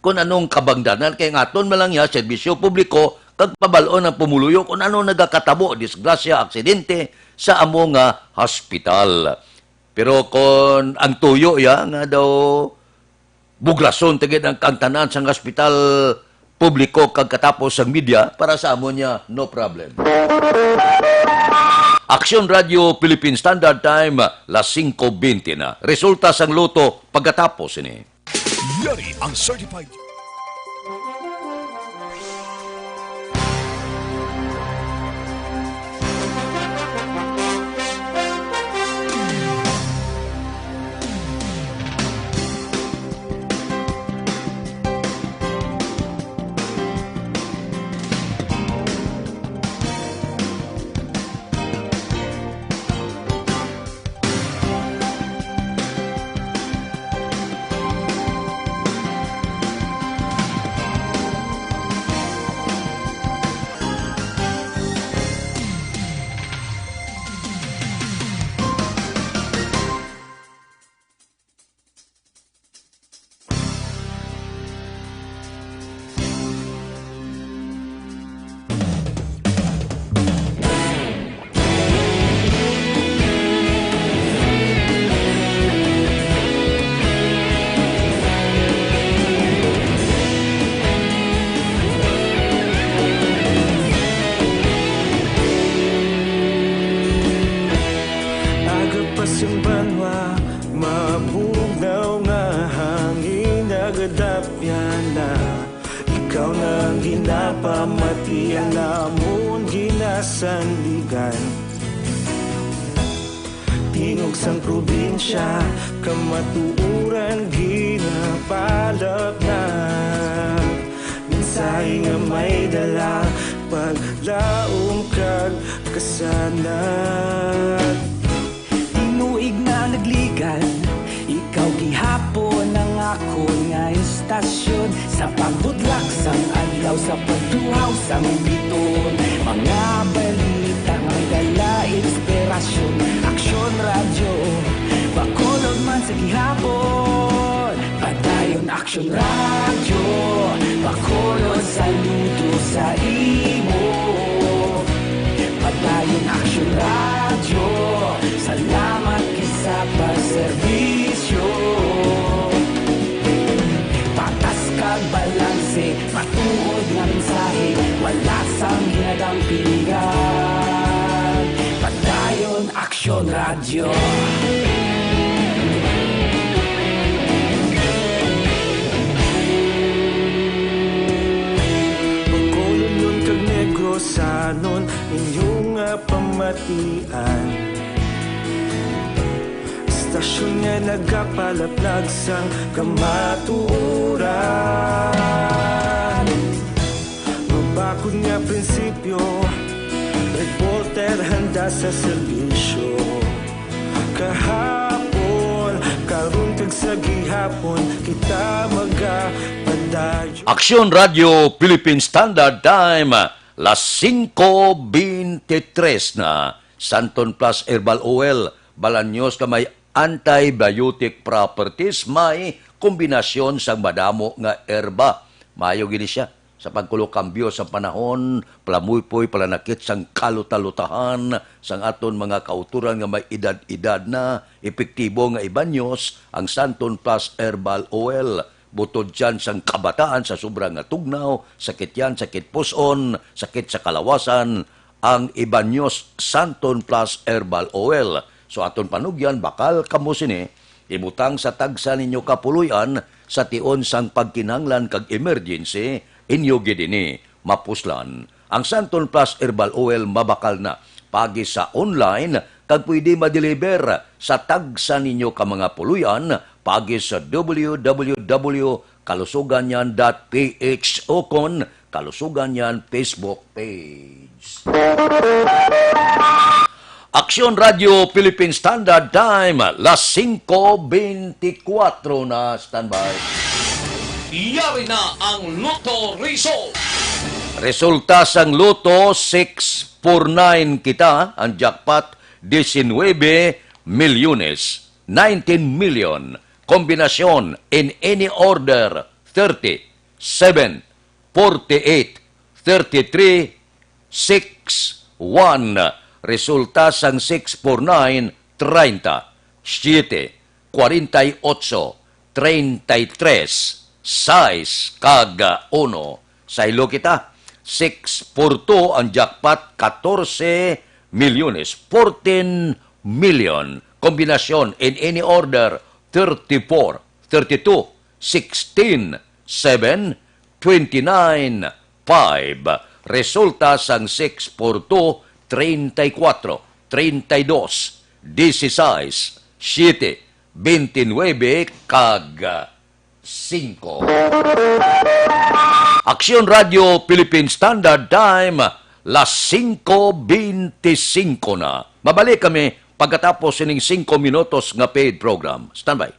kung anong kabangdanan, kay ang aton man lang niya serbisyo publiko kag pabal-on ang pumuluyo kung ano nagakatabo, disgrasya, aksidente sa amo nga hospital. Pero kung ang tuyo ya nga daw bugrason ta gid ang, ang tanan sang hospital publiko kag katapos sang media, para sa amon niya, no problem. Aksyon Radio Philippine Standard Time, las singko bente na. Resulta sang loto pagkatapos ini. Yari ang certified. Aga pa sing banwa, mabugnaw nga hangin, nagadapyan na. Ikaw na ang ginapamatian namon, ginasandigan. Tingog sang probinsya, kamatuoran ginapalapnag. Mensahe nga may dala, paglaom kag kasanag. Tinuig na nagligad, ikaw gihapon ang akon nga istasyon. Sa pagbudlak sang adlaw, sa pagtuhaw sang biton, mga balita nga dala inspirasyon. Aksyon Radyo Bacolod man sa gihapon. Padayon Aksyon Radyo, Bacolod, saludo sa imo. Padayon Aksyon Radyo, salamat gid sa pagserbisyo. Patas kag balanse, matuod nga mensahe, wala sang hinadang piligan. Padayon Aksyon Radyo. Bacolodnon kag Negrosanon, inyo nga pamatian. Istasyon nga nagapalapnag sang kamatuoran. Mabakod nga prinsipyo, reporter handa sa serbisyo. Kahapon, karon kag sa gihapon, kita magapadayon. Aksyon Radio Philippine Standard Time, las singko bente tres na. Santon Plus Herbal Oil, balanyos nga may antibiotic properties, may kombinasyon sang madamo nga herba. Maayo gid siya sa pagkulokambyo sa panahon, palamuypoy, palanakit sang kalutalutahan sang aton mga kautoran nga may edad-edad na. Epektibo nga ibanyos ang Santon Plus Herbal Oil. Butod tiyan sang kabataan sa sobra nga tugnaw, sakit tiyan, sakit pus-on, sakit sa kalawasan, ang Ibanyos Santon Plus Herbal Oil. So aton panugyan, bakal kamo sini, ibutang sa tagsa ninyo ka puloy-an sa tion sang pagkinahanglan kag emergency, inyo gid ini mapuslan. Ang Santon Plus Herbal Oil mabakal na. Paagi sa online, kag pwede ma-deliver sa tagsa ninyo ka mga puloy-an paagi sa W W W kalusuganyan dot P H ukon Kalusuganyan Facebook page. Aksyon Radio Philippine Standard Time, las singko beintikwatro na. Standby. Yari na ang Lotto Result. Resulta sang Lotto, six four nine kita, ang jackpot, diecinuebe milyones, nineteen million. Kombinasyon in any order, thirty, seven, forty-eight, thirty-three, six one. Resulta sang six four nine, treinta, siete, cuarenta y ocho, treinta y tres, sais, kag uno. Saylo kita, six four two ang jackpot, catorce milyones, fourteen million. Kombinasyon in any order, thirty-four, thirty-two, sixteen, seven, twenty-nine, five. Resulta sang six four two, treinta y cuatro, treinta y dos, dieciséis, siete, veintinueve, kag singko. Aksyon Radio Philippine Standard Time, las singko beinticinco na. Mabalik kami pagkatapos sining singko minutos nga paid program. Standby.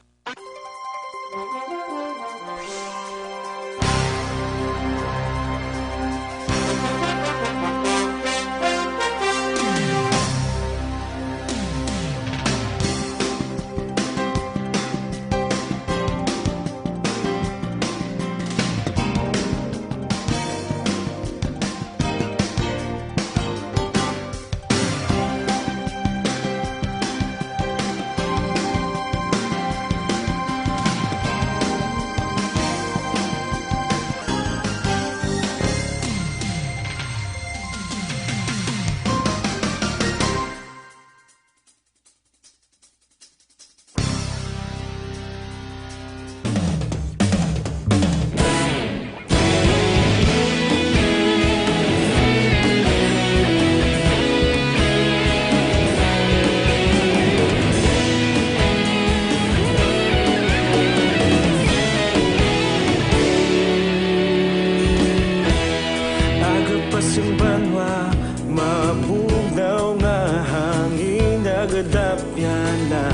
Aga pa sing banwa, mabugnaw nga hangin nagadapyan na.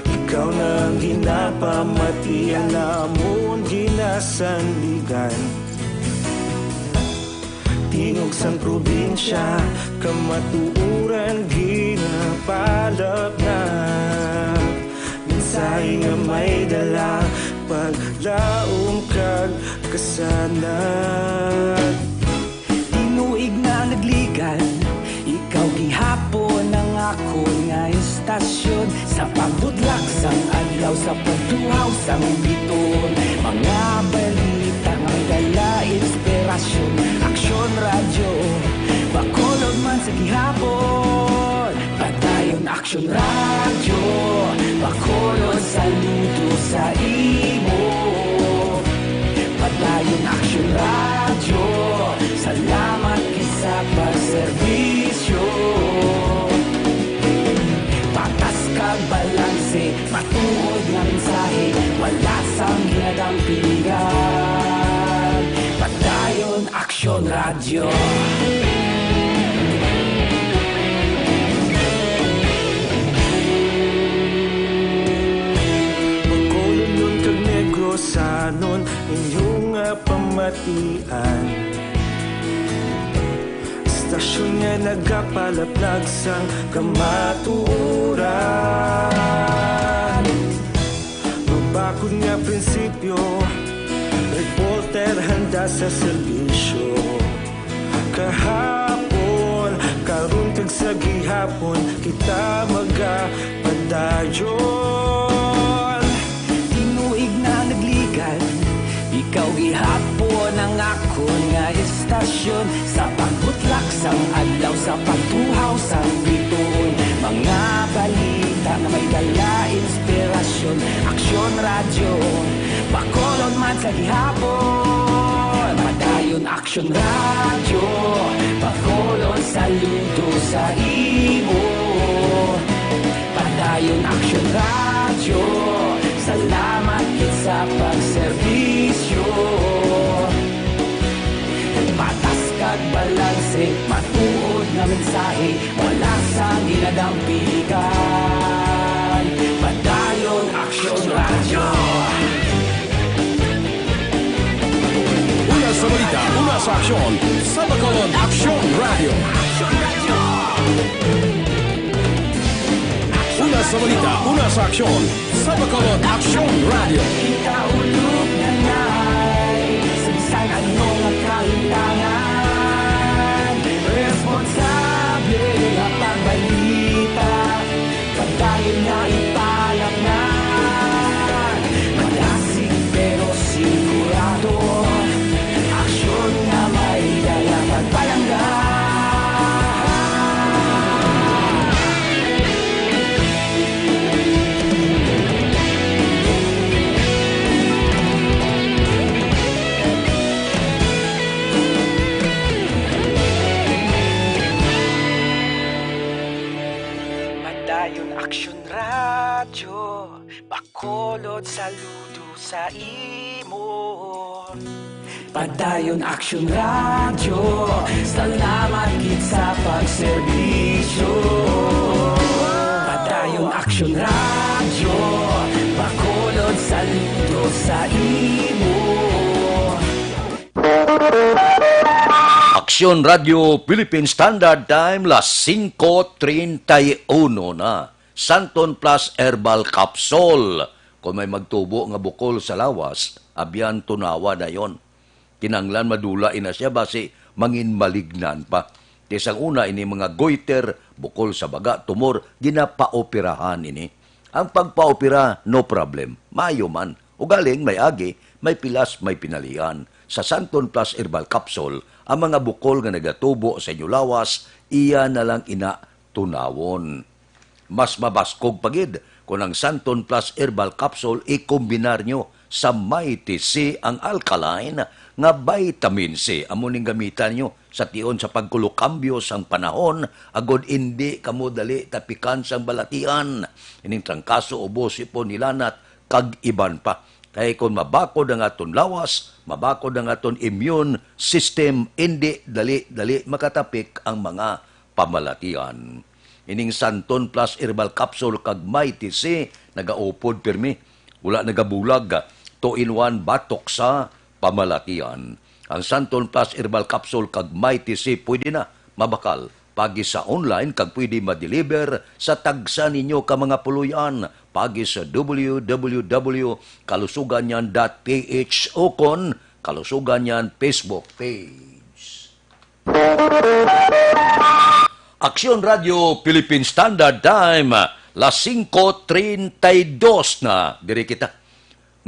Ikaw na ang ginapamati, ang amon ginasandigan. Tingog sang probinsya, kamatuoran ginapalapnap. Mensahe nga may dala, paglaom kag kasanag. Tinuig na nagligad, ikaw gihapon ang akon nga istasyon. Sa pagbudlak sang adlaw, sa pagtuhaw sang bituon, mga balita nga may dala inspirasyon. Aksyon Radyo, Bacolod man sa gihapon. Padayon Aksyon Radyo, Bacolod, saludo sa imo. Padayon Aksyon Radyo, salamat gid sa pagserbisyo. Patas kag balanse, matuod nga mensahe, wala sang ginadampingan. Padayon Aksyon Radyo. Bacolodnon kag Negrosanon, inyo nga pamatian. Istasyon nga nagapalaplag sang kamatuoran. Mabakod nga prinsipyo, reporter handa sa serbisyo. Kahapon, karon kag sa gihapon, kita magapadayon. Tinuig na nagligad, ikaw gihapon ang akon nga istasyon. Sa pagbutlak sang adlaw, sa pagtuhaw sang bituon, mga balita Radyo, Bacolod man sa gihapon. Padayon Aksyon Radyo, Bacolod saludo sa imo. Padayon Aksyon Radyo, salamat gid sa pagserbisyo. Patas kag balanse, matuod nga mensahe, wala sang ginadampigan. Padayon Aksyon Radyo. Una sa balita, una sa aksyon, sa Bacolod Aksyon Radyo. Una sa balita, una sa aksyon, sa Bacolod Aksyon Radyo. Kita ulog na nay, sa bisan ano nga kahitangan, responsable nga pagbalita, padayon nga ipalapnan. Madasig pero sigurado, aksyon nga may dala kag palangga. Padayon Aksyon Radyo, Bacolod saludo sa imo. Padayon Aksyon Radyo, salamat gid sa pagserbisyo. Padayon Aksyon Radyo, Bacolod saludo sa imo. Aksyon Radyo Philippine Standard Time, las singko treinta y uno na. Santon Plus Herbal Capsule. Kung may magtubo nga bukol sa lawas, abyan, tunawa na yon. Kinahanglan madula ina siya, basi mangin malignan pa. Kay sang una, ini mga goiter, bukol sa baga, tumor, ginapaoperahan ini. Ang pagpaopera, no problem. Maayo man. Ugaling may agi, may pilas, may pinalian. Sa Santon Plus Herbal Capsule, ang mga bukol nga nagatubo sa inyo lawas, iya na lang ina tunawon. Mas mabaskog pa gid kon ang Santon Plus Herbal Capsule ikombinar nyo sa Mighty C, ang alkaline nga vitamin C. Amo ning gamitan nyo sa tion sa pagkulokambyo sang panahon, agod indi kamo dali tapikan sang balatian, ining trangkaso, ubo, sipon, hilanat, kag iban pa. Kay kon mabakod ang aton lawas, mabakod ang aton immune system, indi dali-dali makatapik ang mga pamalatian. Ining Santon Plus Herbal Capsule kag Mighty C nagaupod pirmi, wala nagabulag, two-in-one batok sa pamalatian. Ang Santon Plus Herbal Capsule kag Mighty C pwede na mabakal pagi sa online kag pwede ma-deliver sa tagsa ninyo ka mga puloy-an pagi sa w w w kalusuganyan dot p h ukon Kalusuganyan Facebook page. Aksyon Radio Philippine Standard Time, las singko treinta y dos na. Diri kita.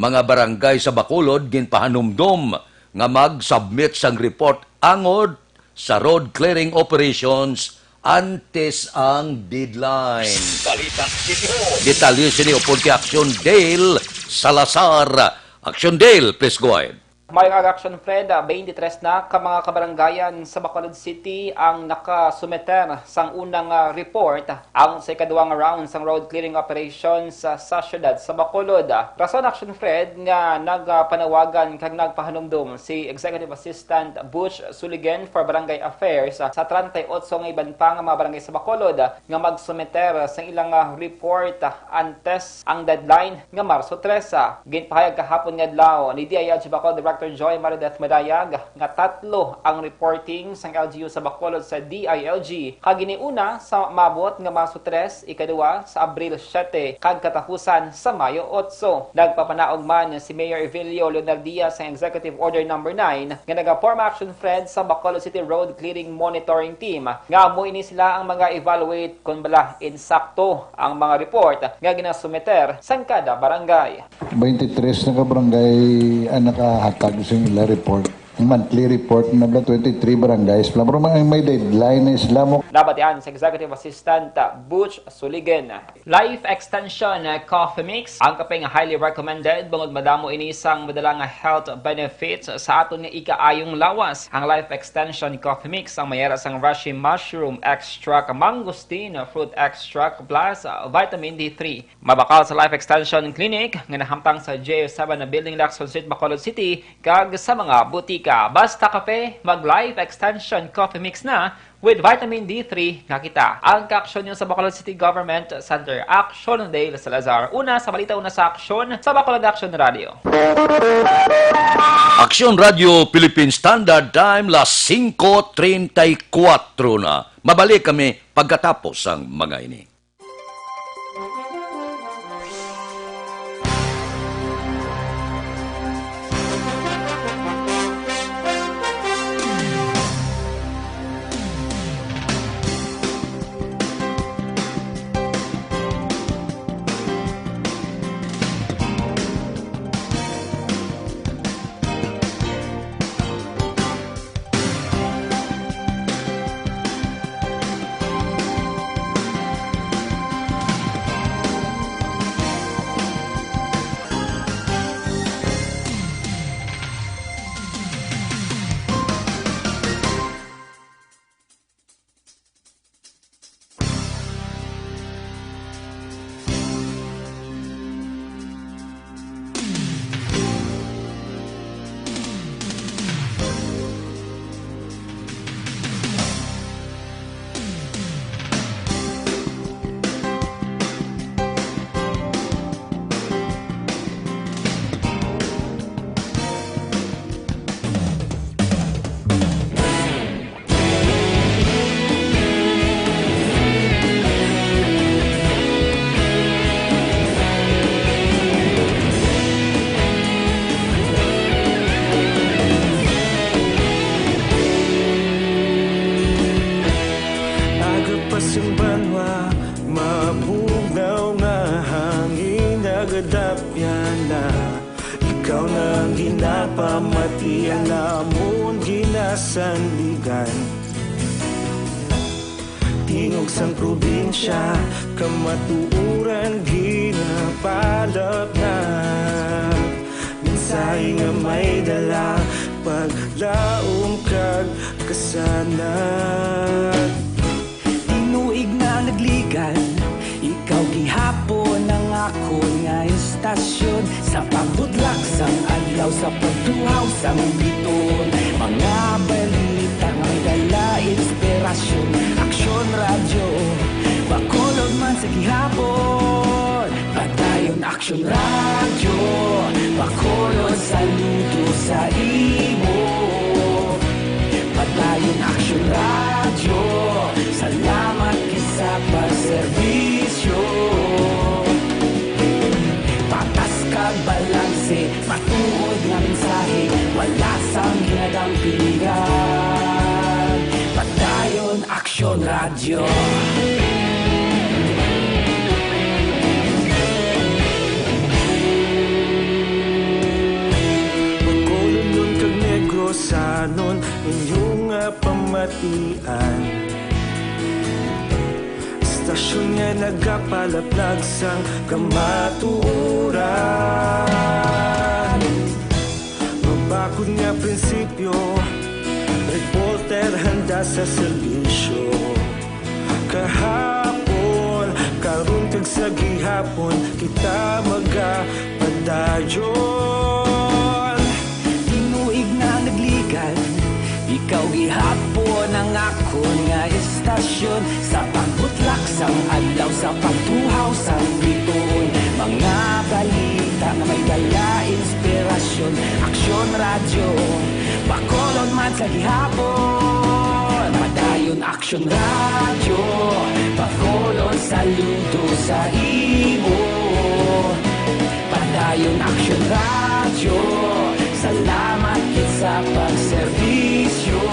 Mga barangay sa Bacolod ginpahanumdom nga mag-submit sang report angod sa road clearing operations antes ang deadline. Balita City Hall. Detalye sini upod kay Aksyon Dale Salazar. Aksyon Dale, please go ahead. Mayong aga, Aksyon Fred. Ah, twenty-three na ka mga kabaranggayan sa Bacolod City ang nakasumiter sang unang, ah, report ang sa ikaduha nga round sang road clearing operations sa, sa siyudad sa Bacolod. Rason, Aksyon Fred, nga nagpanawagan kag nagpahanumdom si Executive Assistant Butch Suligen for Barangay Affairs, ah, sa treinta y ocho nga iban pa nga mga barangay sa Bacolod, ah, nga magsumiter sang ilang, ah, report, ah, antes ang deadline nga Marso trese. Ginpahayag kahapon nga adlaw ni D I L G Bacolod Director Joy Marideth Madayag nga tatlo ang reporting sang L G U sa Bacolod sa D I L G, kag ini una sa maabot nga Marso tres, ikaduha sa Abril siete, kag katapusan sa Mayo otso. Nagpapanaog man si Mayor Evelio Leonardia sa Executive Order Number Nine nga nagaporma, Action Fred, sa Bacolod City Road Clearing Monitoring Team, nga amo ini sila ang mga evaluate kon bala insakto ang mga report nga ginasumiter sang kada barangay. Twenty-three na ka barangay ang nakahatag sa ila report. Monthly report na ba, twenty-three barangays pa lang. Pero may, may deadline na sila mo. Nabatian sa Executive Assistant, uh, Butch Suligan. Life Extension, uh, Coffee Mix, ang kape nga highly recommended bangod madamo ini sang madala nga health benefits sa aton nga ikaayong lawas. Ang Life Extension Coffee Mix ang may ara sang reishi mushroom extract, mangosteen fruit extract, plus, uh, vitamin D three. Mabakal sa Life Extension Clinic nga nahamtang sa J seven na Building, Lacson Street, Bacolod City, kag sa mga butika. Basta kape, mag Life Extension Coffee Mix na with vitamin D three nga kita. Ang kaaksyon niyo sa Bacolod City Government Center. Aksyon Dale Salazar. Una sa balita, una sa aksyon sa Bacolod Aksyon Radio. Aksyon Radio Philippine Standard Time, las singko treinta y cuatro na. Mabalik kami pagkatapos sang mga ini. Aga pa sing banwa, mabugnaw nga hangin, nagadapyan na. Ikaw na ang ginapamatian namon, ginasandigan. Tingog sang probinsya, kamatuoran ginapalapnap. Mensahe nga may dala, paglaom kag kasanag. Tinuig na nagligan, ikaw gihapon ang akon nga istasyon. Sa pagbutlak sang adlaw, sa pagtuhaw sang bituon, mga balita nga may dala inspirasyon. Aksyon Radyo, Bacolod man sa gihapon. Padayon Aksyon Radyo, Bacolod, saludo sa imo. Padayon Aksyon Radyo, salamat gid sa pagserbisyo. Patas kag balanse, matuod nga mensahe, wala sang ginadampigan. Padayon Aksyon Radyo. Bacolodnon kag Negrosanon, inyo nga pamatian. Istasyon nga nagapalaplag sang kamatuoran. Mabakod nga prinsipyo, reporter handa sa serbisyo. Kahapon, karon kag sa gihapon, kita magapadayon. Tinuig na nagligan, ikaw gihapon ang akon nga istasyon. Sa pagbutlak sang adlaw, sa pagtuhaw sang bituon, mga balita nga may dala inspirasyon. Aksyon Radyo, Bacolod man sa gihapon. Padayon Aksyon Radyo, Bacolod, saludo sa imo. Padayon Aksyon Radyo, salamat gid sa pagserbisyo.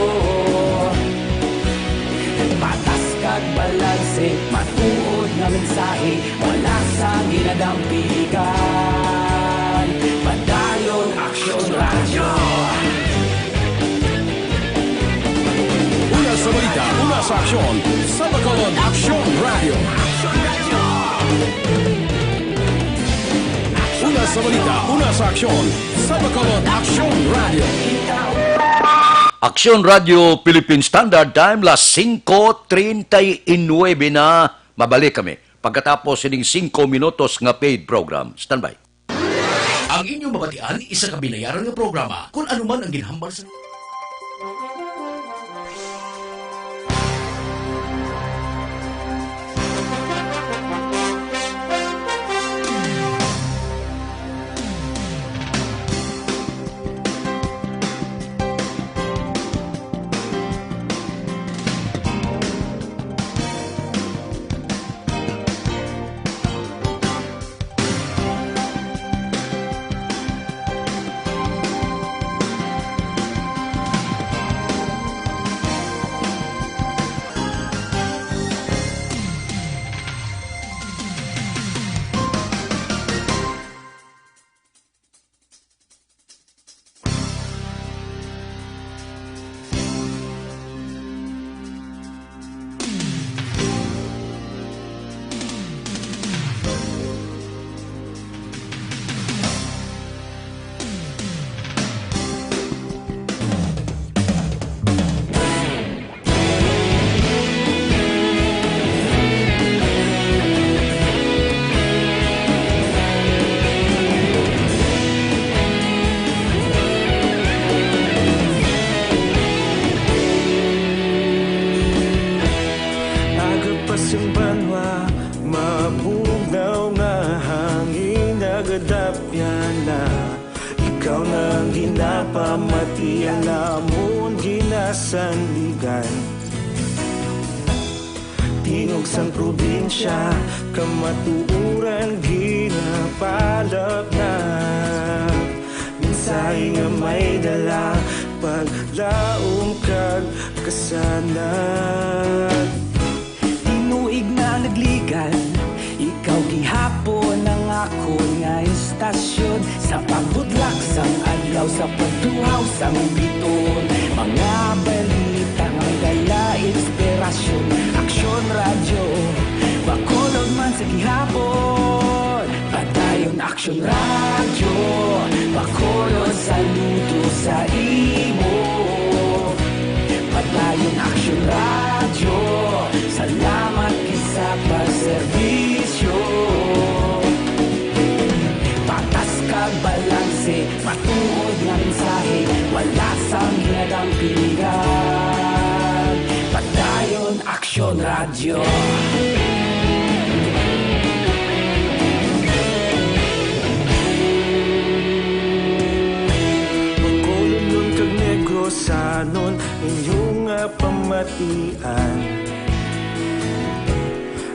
Patas kag balanse, matuod nga mensahe, wala sang ginadampigan. Padayon Aksyon Radyo. Aksyon sa Bacolod, Aksyon Radio. Una sa balita, una sa aksyon sa Bacolod, Aksyon Radio. Aksyon Radio Philippine Standard Time, las singko treinta y nueve na. Mabalik kami pagkatapos sining singko minutos nga paid program. Standby. Ang inyong mabatian, isa ka binayaran nga programa. Kung ano man ang ginhambal sa Aga pa sang banwa, mabugnaw nga hangin nagadapyan na. Ikaw na ang ginapamatian namon ginasandigan. Tingog sang probinsya, kamatuoran ginapalapnag. Mensahe nga may dala, paglaom kag kasanag. Tinuig na nagligan, ikaw gihapon ang akon nga istasyon. Sa pagbutlak sang adlaw, sa pagtuhaw sang bituon, mga balita nga may dala inspirasyon. Aksyon Radyo, Bacolod man sa gihapon. Padayon Aksyon Radyo, Bacolod, saludo sa imo. Padayon Aksyon Radyo, salamat gid sa pagserbisyo. Patas kag balanse, matuod nga mensahe, wala sang ginadampingan. Padayon Aksyon Radyo. Bacolodnon kag Negrosanon, inyo nga pamatian.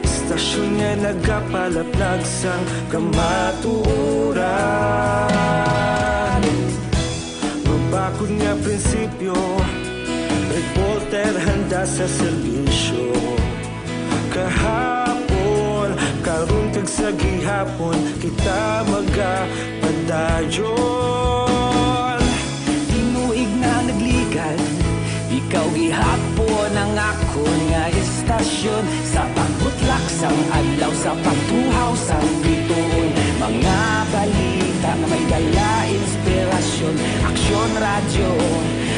Istasyon nga nagapalaplag sang kamatuoran. Mabakod nga prinsipyo, reporter handa sa serbisyo. Kahapon, karon kag sa gihapon, kita magapadayon. Tinuig na nagligan, ikaw gihapon ang akon nga istasyon. Sa pagbutlak sang adlaw, sa pagtuhaw sang bituon, mga balita nga may dala inspirasyon. Aksyon Radyo,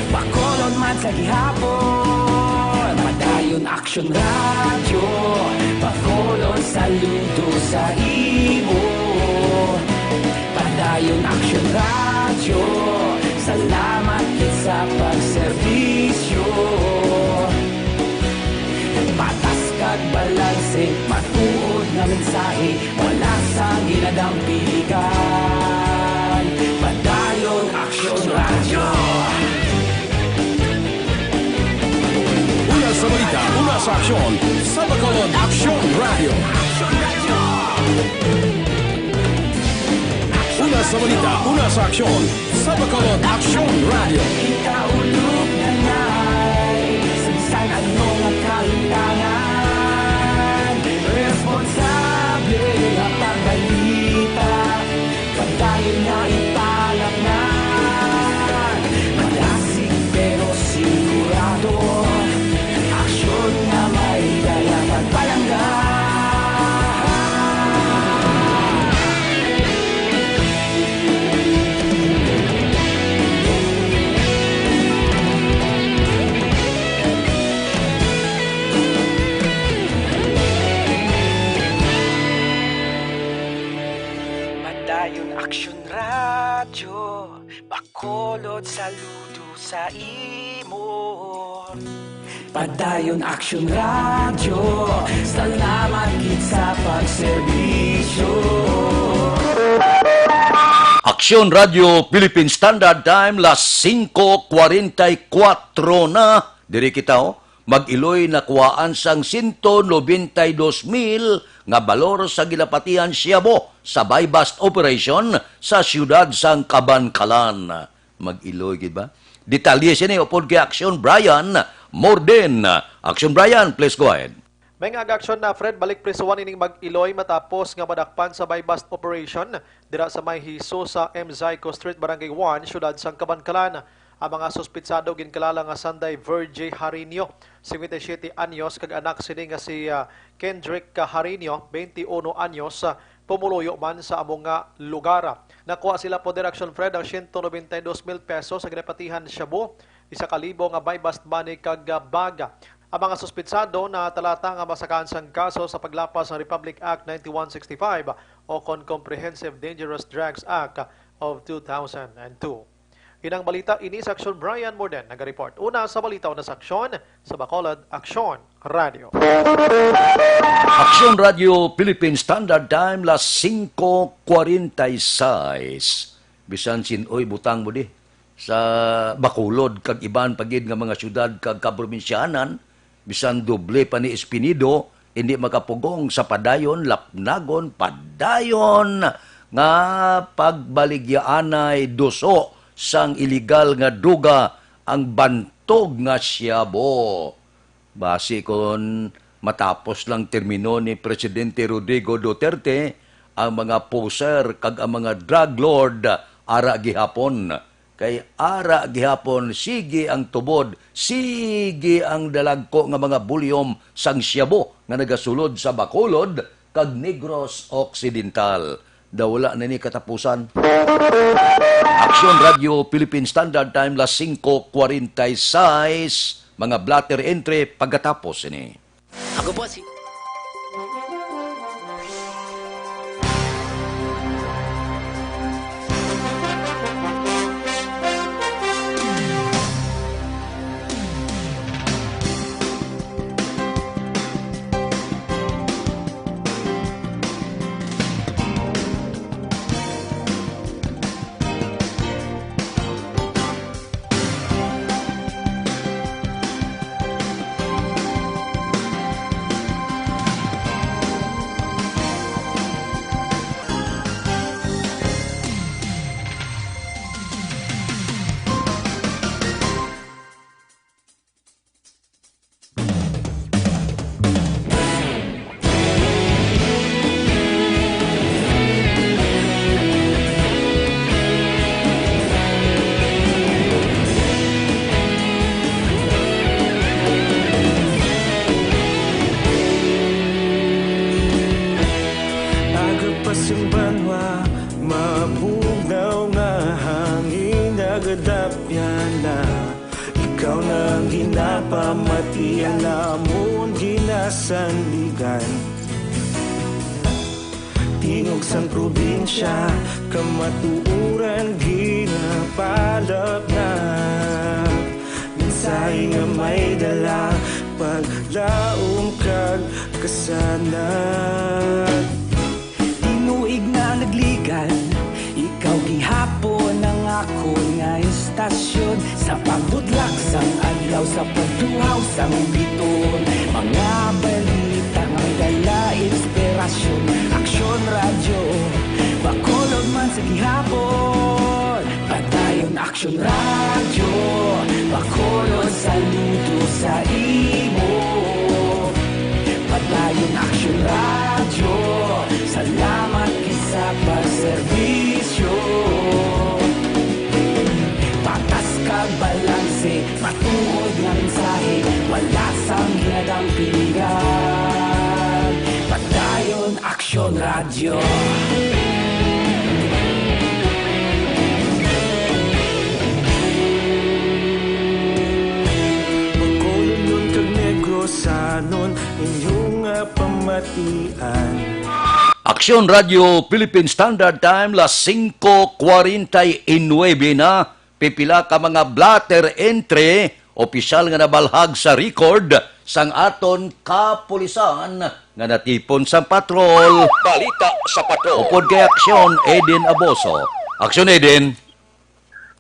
Bacolod man sa gihapon. Padayon Aksyon Radyo, Bacolod, saludo sa imo. Padayon Aksyon Radyo, salamat gid sa pagserbisyo. Patas kag balanse, matuod nga mensahe, wala sang ginadampingan. Padayon Aksyon Radyo. Una sa balita, una sa aksyon, sa Bacolod Aksyon Radio. Una sa balita, una sa aksyon, sa Bacolod Aksyon Radio. Kita ulog na nay, sa bisan ano nga kahintangan, responsable nga pagbalita, padayon nga ipalapngan. Madasig pero sigurado, aksyon Radyo Bacolod, saludo sa imo. Padayon Aksyon Radyo, salamat gid sa pagserbisyo. Aksyon Radyo Philippine Standard Time, las singko kwarenta y kuwatro na. Diri kita, oh. Mag-iloy nakuhaan sang sento nobenta y dos mil nga balor sa ginapatihan shabu sa buy-bust operation sa siyudad sang Kabankalan. Mag-iloy gid ba? Detalye sini upod kay Aksyon Brian Morden. Aksyon Brian, please go ahead. May nga aksyon na, Fred, balik prisuhan ining mag-iloy matapos nga madakpan sa buy-bust operation dira sa may Hesus sa M Zayco Street, Barangay one, siyudad sang Kabankalan. Ang mga suspitsado ginkilala nga sanday Virgie Jarinio, singkwenta y siyete anyos, kag anak sini nga si, ah, Kendrick Jarinio, twenty-uno anyos, ah, pumuluyo man sa amo nga lugar. Nakuha sila pod, Aksyon Fred, ang siyento nobenta y dos mil pesos sa ginapatihan shabu, isa ka libo nga buy-bust money kag, ah, bag. Ang mga suspitsado natalata nga masakaan sang kaso sa paglapas sa Republic Act ninety-one sixty-five o kon Comprehensive Dangerous Drugs Act of two thousand and two. Inang balita ini sa Aksyon, Brian Morden nagareport. Una sa balita, una sa Aksyon, sa Bacolod, Aksyon Radio. Aksyon Radio Philippine Standard Time, las singko kwarenta y seis. Bisan sin-oy butang mo di sa Bacolod kag iban pa gid nga mga siyudad kag kaprobinsyanan, bisan doble pa ni Espinido, indi makapugong sa padayon, lapnagon, padayon nga pagbaligyaanay duso sang iligal nga droga ang bantog nga shabu. Basi kon matapos lang termino ni Presidente Rodrigo Duterte ang mga poser kag ang mga drug lord, ara gihapon. Kay ara gihapon, sige ang tubod, sige ang dalagko nga mga bulyom sang shabu nga nagasulod sa Bacolod kag Negros Occidental. Daw wala na ni katapusan. Aksyon Radio Philippine Standard Time, las singko kwarenta y seis, mga blotter entry pagkatapos ini. Ako po si Aga pa sing banwa, mabugnaw nga hangin nagadapyan na. Ikaw na ang ginapamatian namon ginasandigan. Tingog sang probinsya, kamatuoran ginapalapnap. Mensahe nga may dala, paglaom kag kasanag. Tinuig na nagligan, ikaw gihapon ang akon nga istasyon. Sa pagbutlak sang adlaw, sa pagtuhaw sang biton, mga balita nga may dala inspirasyon. Aksyon Radyo, Bacolod man sa gihapon. Padayon Aksyon Radyo, Bacolod, saludo sa imo. Padayon Aksyon Radyo, salamat gid sa pagserbisyo. Patas kag balanse, matuod nga mensahe, wala sang ginadampingan. Padayon Aksyon Radyo. Bacolodnon kag Negrosanon, inyo nga pamatian. Aksyon Radio Philippine Standard Time, las singko kwarenta y nuebe na. Pipila ka mga blotter entry, opisyal nga nabalhag sa record sang aton kapulisan nga natipon sang patrol. Balita sa patrol. Upod kay Aksyon, Eden Aboso. Aksyon, Eden.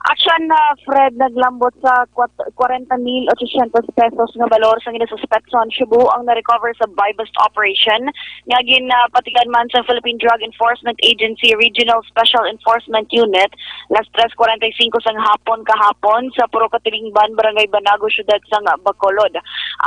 Aksyon na, Fred, naglambot sa kwat-, kwarenta mil ochocientos pesos nga balor sang ginasuspetsohan shabu ang na-recover sa buy-bust operation nga ginapatigan man sa Philippine Drug Enforcement Agency Regional Special Enforcement Unit las tres kwarenta y singko sang hapon kahapon sa Purok Katilingban, Barangay Banago, Siyudad sang Bacolod.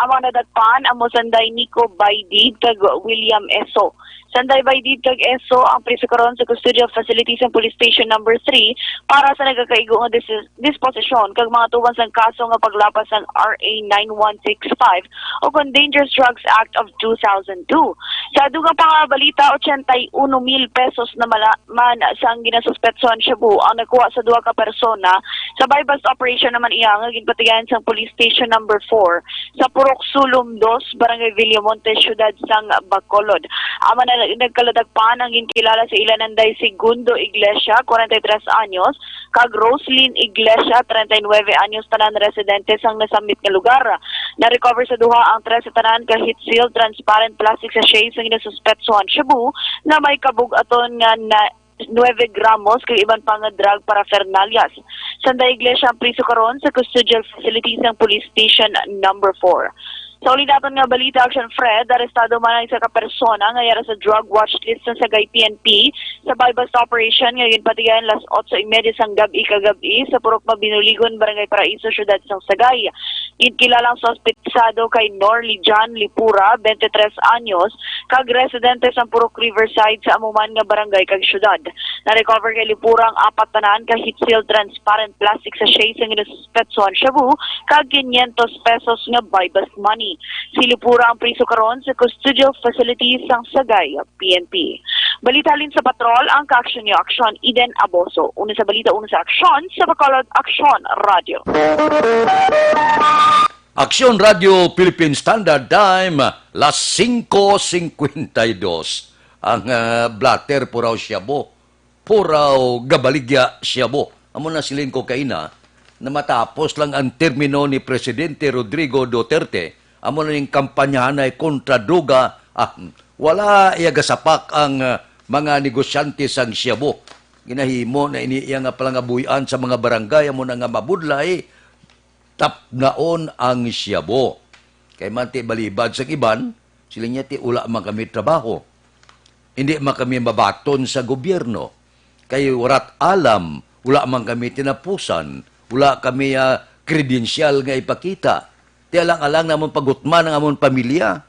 Ang mga nadakpan amo sanday Nico Baidid kag William Eso. Sanday Baidid kag Eso ang priso karon sa custodial facility sang Police Station Number Three para sa nagakaigo nga dis-, disposisyon kag mga atubangan sang kaso nga paglapas sang R A nine one six five o kon Dangerous Drugs Act of two thousand two. Sa dugang pangabalita, ochenta y uno mil pesos na mala-, man sang ginasuspetsohan shabu ang nakuha sa duha ka persona sa buy-bust operation naman iya nga ginpatigayon sang Police Station Number Four sa Purok Sulom Dos, Barangay Villamonte, Siyudad sang Bacolod. Amo na nag-, nagkaladakpan ang ginkilala sa ila nanday Segundo Iglesia, kwarenta y tres anyos, kag Roslyn Iglesia, treinta y nueve anyos, tanan residente sang nasamit nga lugar. Na-recover sa duha ang trese tanan ka heat-sealed transparent plastic sachet sang ginasuspetsohan shabu nga may kabug-aton nga na nuebe gramos kag iban pa nga drug paraphernalias. Sanday Iglesia ang priso karon sa custodial facility sang Police Station Number Four. Sa uli naton nga balita, Action Fred, arestado man ang isa ka persona nga yara sa drug watch list sang Sagay P N P sa buy-bust operation nga ginpatigayon las otso y media sang gab-i kagab-i sa Purok Mabinuligon, Barangay Paraiso, Siyudad sang Sagay. Ginkilala ang suspetsado kay Norly John Lipura, twenty-three anyos, kag residente sa Purok Riverside sa amo man nga barangay kag syudad. Na-recover kay Lipura ang apat tanan ka heat-sealed transparent plastic sachet sa ginasuspetsohan shabu kag quinientos pesos nga buy-bust money. Si Lipura ang priso karon sa custodial facility sang Sagay P N P. Balita halin sa patrol, ang kaaksyon niyo, Aksyon, Eden Aboso. Una sa balita, una sa aksyon, sa Bacolod, Aksyon Radio. Aksyon Radio Philippine Standard Time, las singko singkwenta y dos. Ang ah, blotter puraw shabu, puraw gabaligya shabu. Amo na siling ko kaina, na matapos lang ang termino ni Presidente Rodrigo Duterte, amo na ning kampanyahanay kontra droga, ah, wala iya gasapak ang ah, mga negosyante sang shabu. Ginahimo na ini iya nga palangabuy-an sa mga barangay, amo na nga mabudlay, tapnaon ang shabu. Kay man ti balibad sang iban, sila niya ti wala man kami trabaho. Hindi man kami mabaton sa gobyerno. Kay warat alam, wala man kami tinapusan, wala kami ah, kredensyal nga ipakita. Ti alang-alang namon pagutman ang amon pamilya.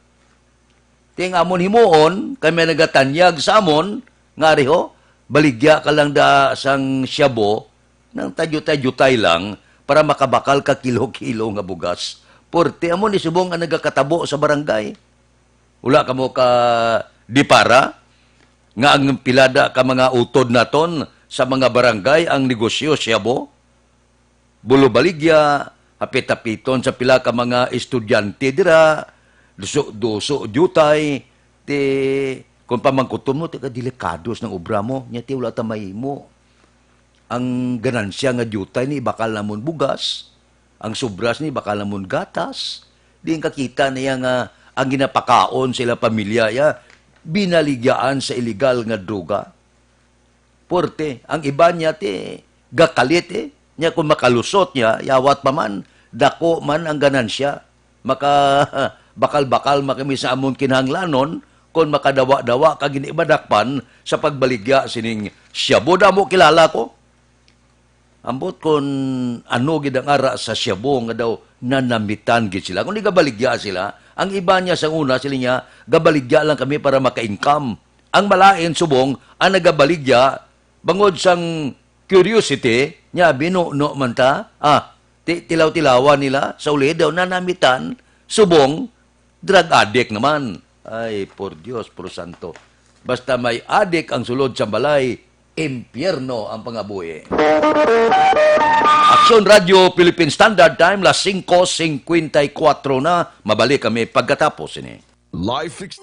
Ti ang amon himuon, kami nagatanyag sa amon, nga ari ho, baligya ka lang da sang shabu, nang tayutay-yutay lang, para makabakal ka kilo-kilo nga bugas. Porte amo ni subong ang nagakatabo sa barangay. Wala kamo ka di para nga ang pilada ka mga utod naton sa mga barangay ang negosyo shabu? Bulobaligya, hapit-hapiton sa pila ka mga estudyante dira, duso-duso, diutay, ti, kung pamangkuton mo, ti, delikado sang obra mo, nya ti, wala ta mahimo. Ang ganansya nga diutay ni bakal namon bugas, ang sobra sini bakal namon gatas, di ang kakita niya nga ang ginapakaon sa ila pamilya, ya, binaligyaan sa iligal nga droga. Puwerte. Ang iban niya ti gakalit, eh. Nya kung makalusot niya, yawat pa man, dako man ang ganansya. Maka-, bakal-bakal man kami sa amon kinahanglanon kon makadawa-dawa kag hindi madakpan sa pagbaligya sining shabu. Damo kilala ko. Ambot kon ano gid ang ara sa shabu nga daw nanamitan gid sila. Kung di gabaligya sila, ang iban niya sa una, sila niya, gabaligya lang kami para maka-income. Ang malain subong, ang nagabaligya, bangod sang curiosity, nya binuno man ta, ah, ti-, tilaw-tilawan nila, sa uli daw nanamitan, subong, drug addict naman. Ay, por Dios, por santo. Basta may adik ang sulod sa balay, impyerno ang pangabuhi. Aksyon Radio Philippine Standard Time, las singko singkwenta y kuwatro na. Mabalik kami pagkatapos ini. Life ex-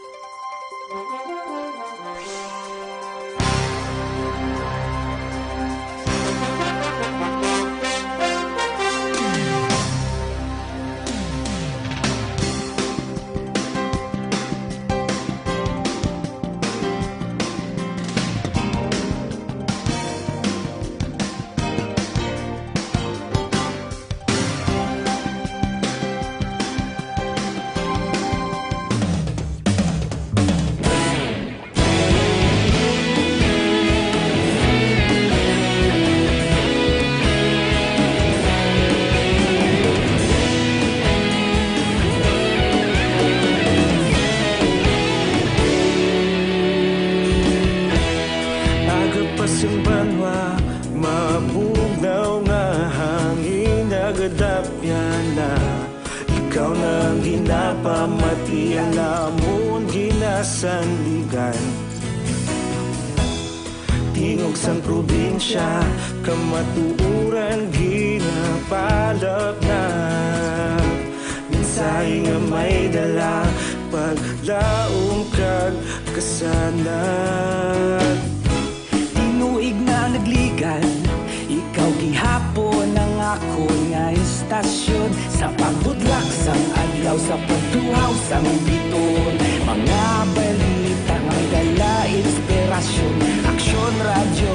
Ang ginapamatian namon ginasandigan, tingog sang probinsya, kamatuoran ginapalapnat. Mensahe nga may dala, paglaom kag kasanag. Tinuig nga nagligan, ikaw gihapon ang akon nga istasyon. Sa pagbudlak sang adlaw, sa pagtuhaw sang bituon, mga balita nga may dala inspirasyon. Aksyon Radyo,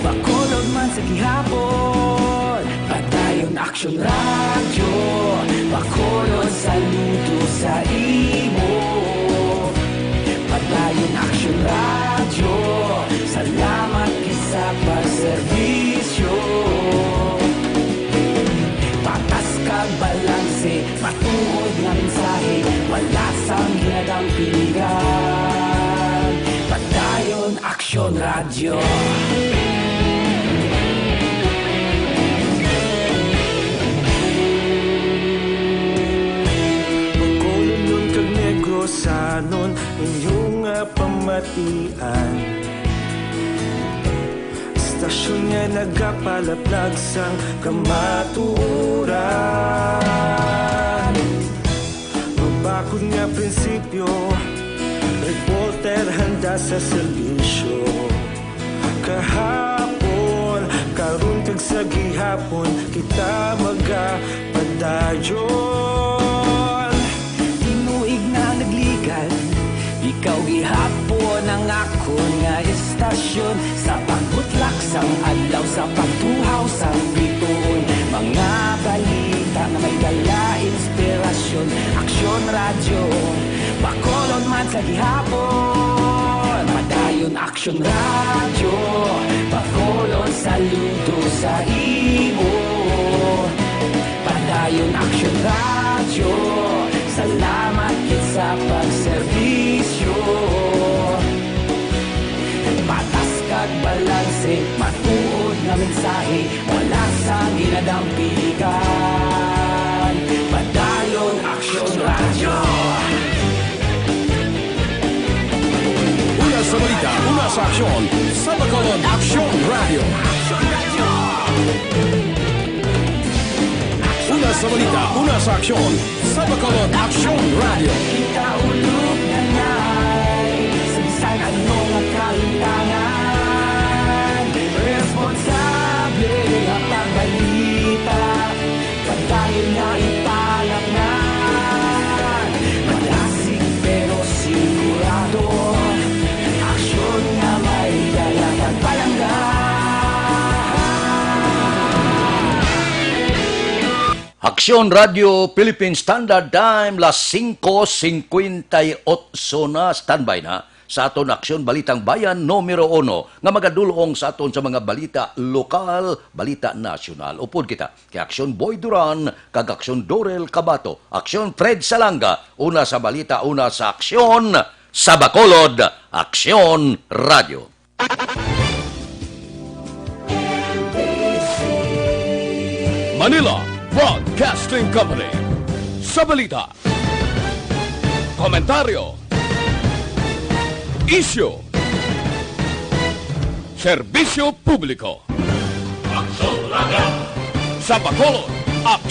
Bacolod man sa gihapon. Padayon Aksyon Radyo, Bacolod, saludo sa imo. Padayon Aksyon Radyo, salamat gid sa pagserbisyo. Patas kag balanse, matuod nga mensahe, wala sang ginadampingan. Padayon Aksyon Radyo. Bacolodnon kag Negrosanon, inyo nga pamatian. Istasyon nga nagapalaplag sang kamatuoran. Mabakod nga prinsipyo, reporter handa sa serbisyo. Kahapon, karon kag sa gihapon, kita magapadayon. Tinuig nga nagligan, ikaw gihapon ang akon nga istasyon. Sa pagbutlak sang adlaw, sa pagtuhaw sang bituon, mga balita nga may dala inspirasyon. Aksyon Radyo, Bacolod man sa gihapon. Padayon Aksyon Radyo, Bacolod, saludo sa imo. Padayon Aksyon Radyo, salamat gid sa pagserbisyo. Patas kag balanse, matuod nga mensahe, wala sang ginadampigan. Padayon Aksyon Radyo. Una sa balita, una sa aksyon, sa Bacolod Aksyon Radyo. Una sa balita, una sa aksyon, sa Bacolod Aksyon Radyo. Kita ulog nanay, sa bisan ano nga kalimtangan, responsable nga pagbalita. Padayon nga ipalapngan, madasig pero sigurado, aksyon nga may dala kag palangga. Aksyon Radio Philippine Standard Time, las singko singkwenta y otso na. Standby na sa aton Aksyon Balitang Bayan numero uno nga magadulong sa aton sa mga balita lokal, balita nasyonal. Upod kita kay Aksyon Boy Duran kag Aksyon Dorel Cabato, Aksyon Fred Salanga, una sa balita, una sa aksyon, sa Bacolod, Aksyon Radio. Manila Broadcasting Company. Sa balita, komentaryo, isyu, serbisyo publiko. Sa Bacolod,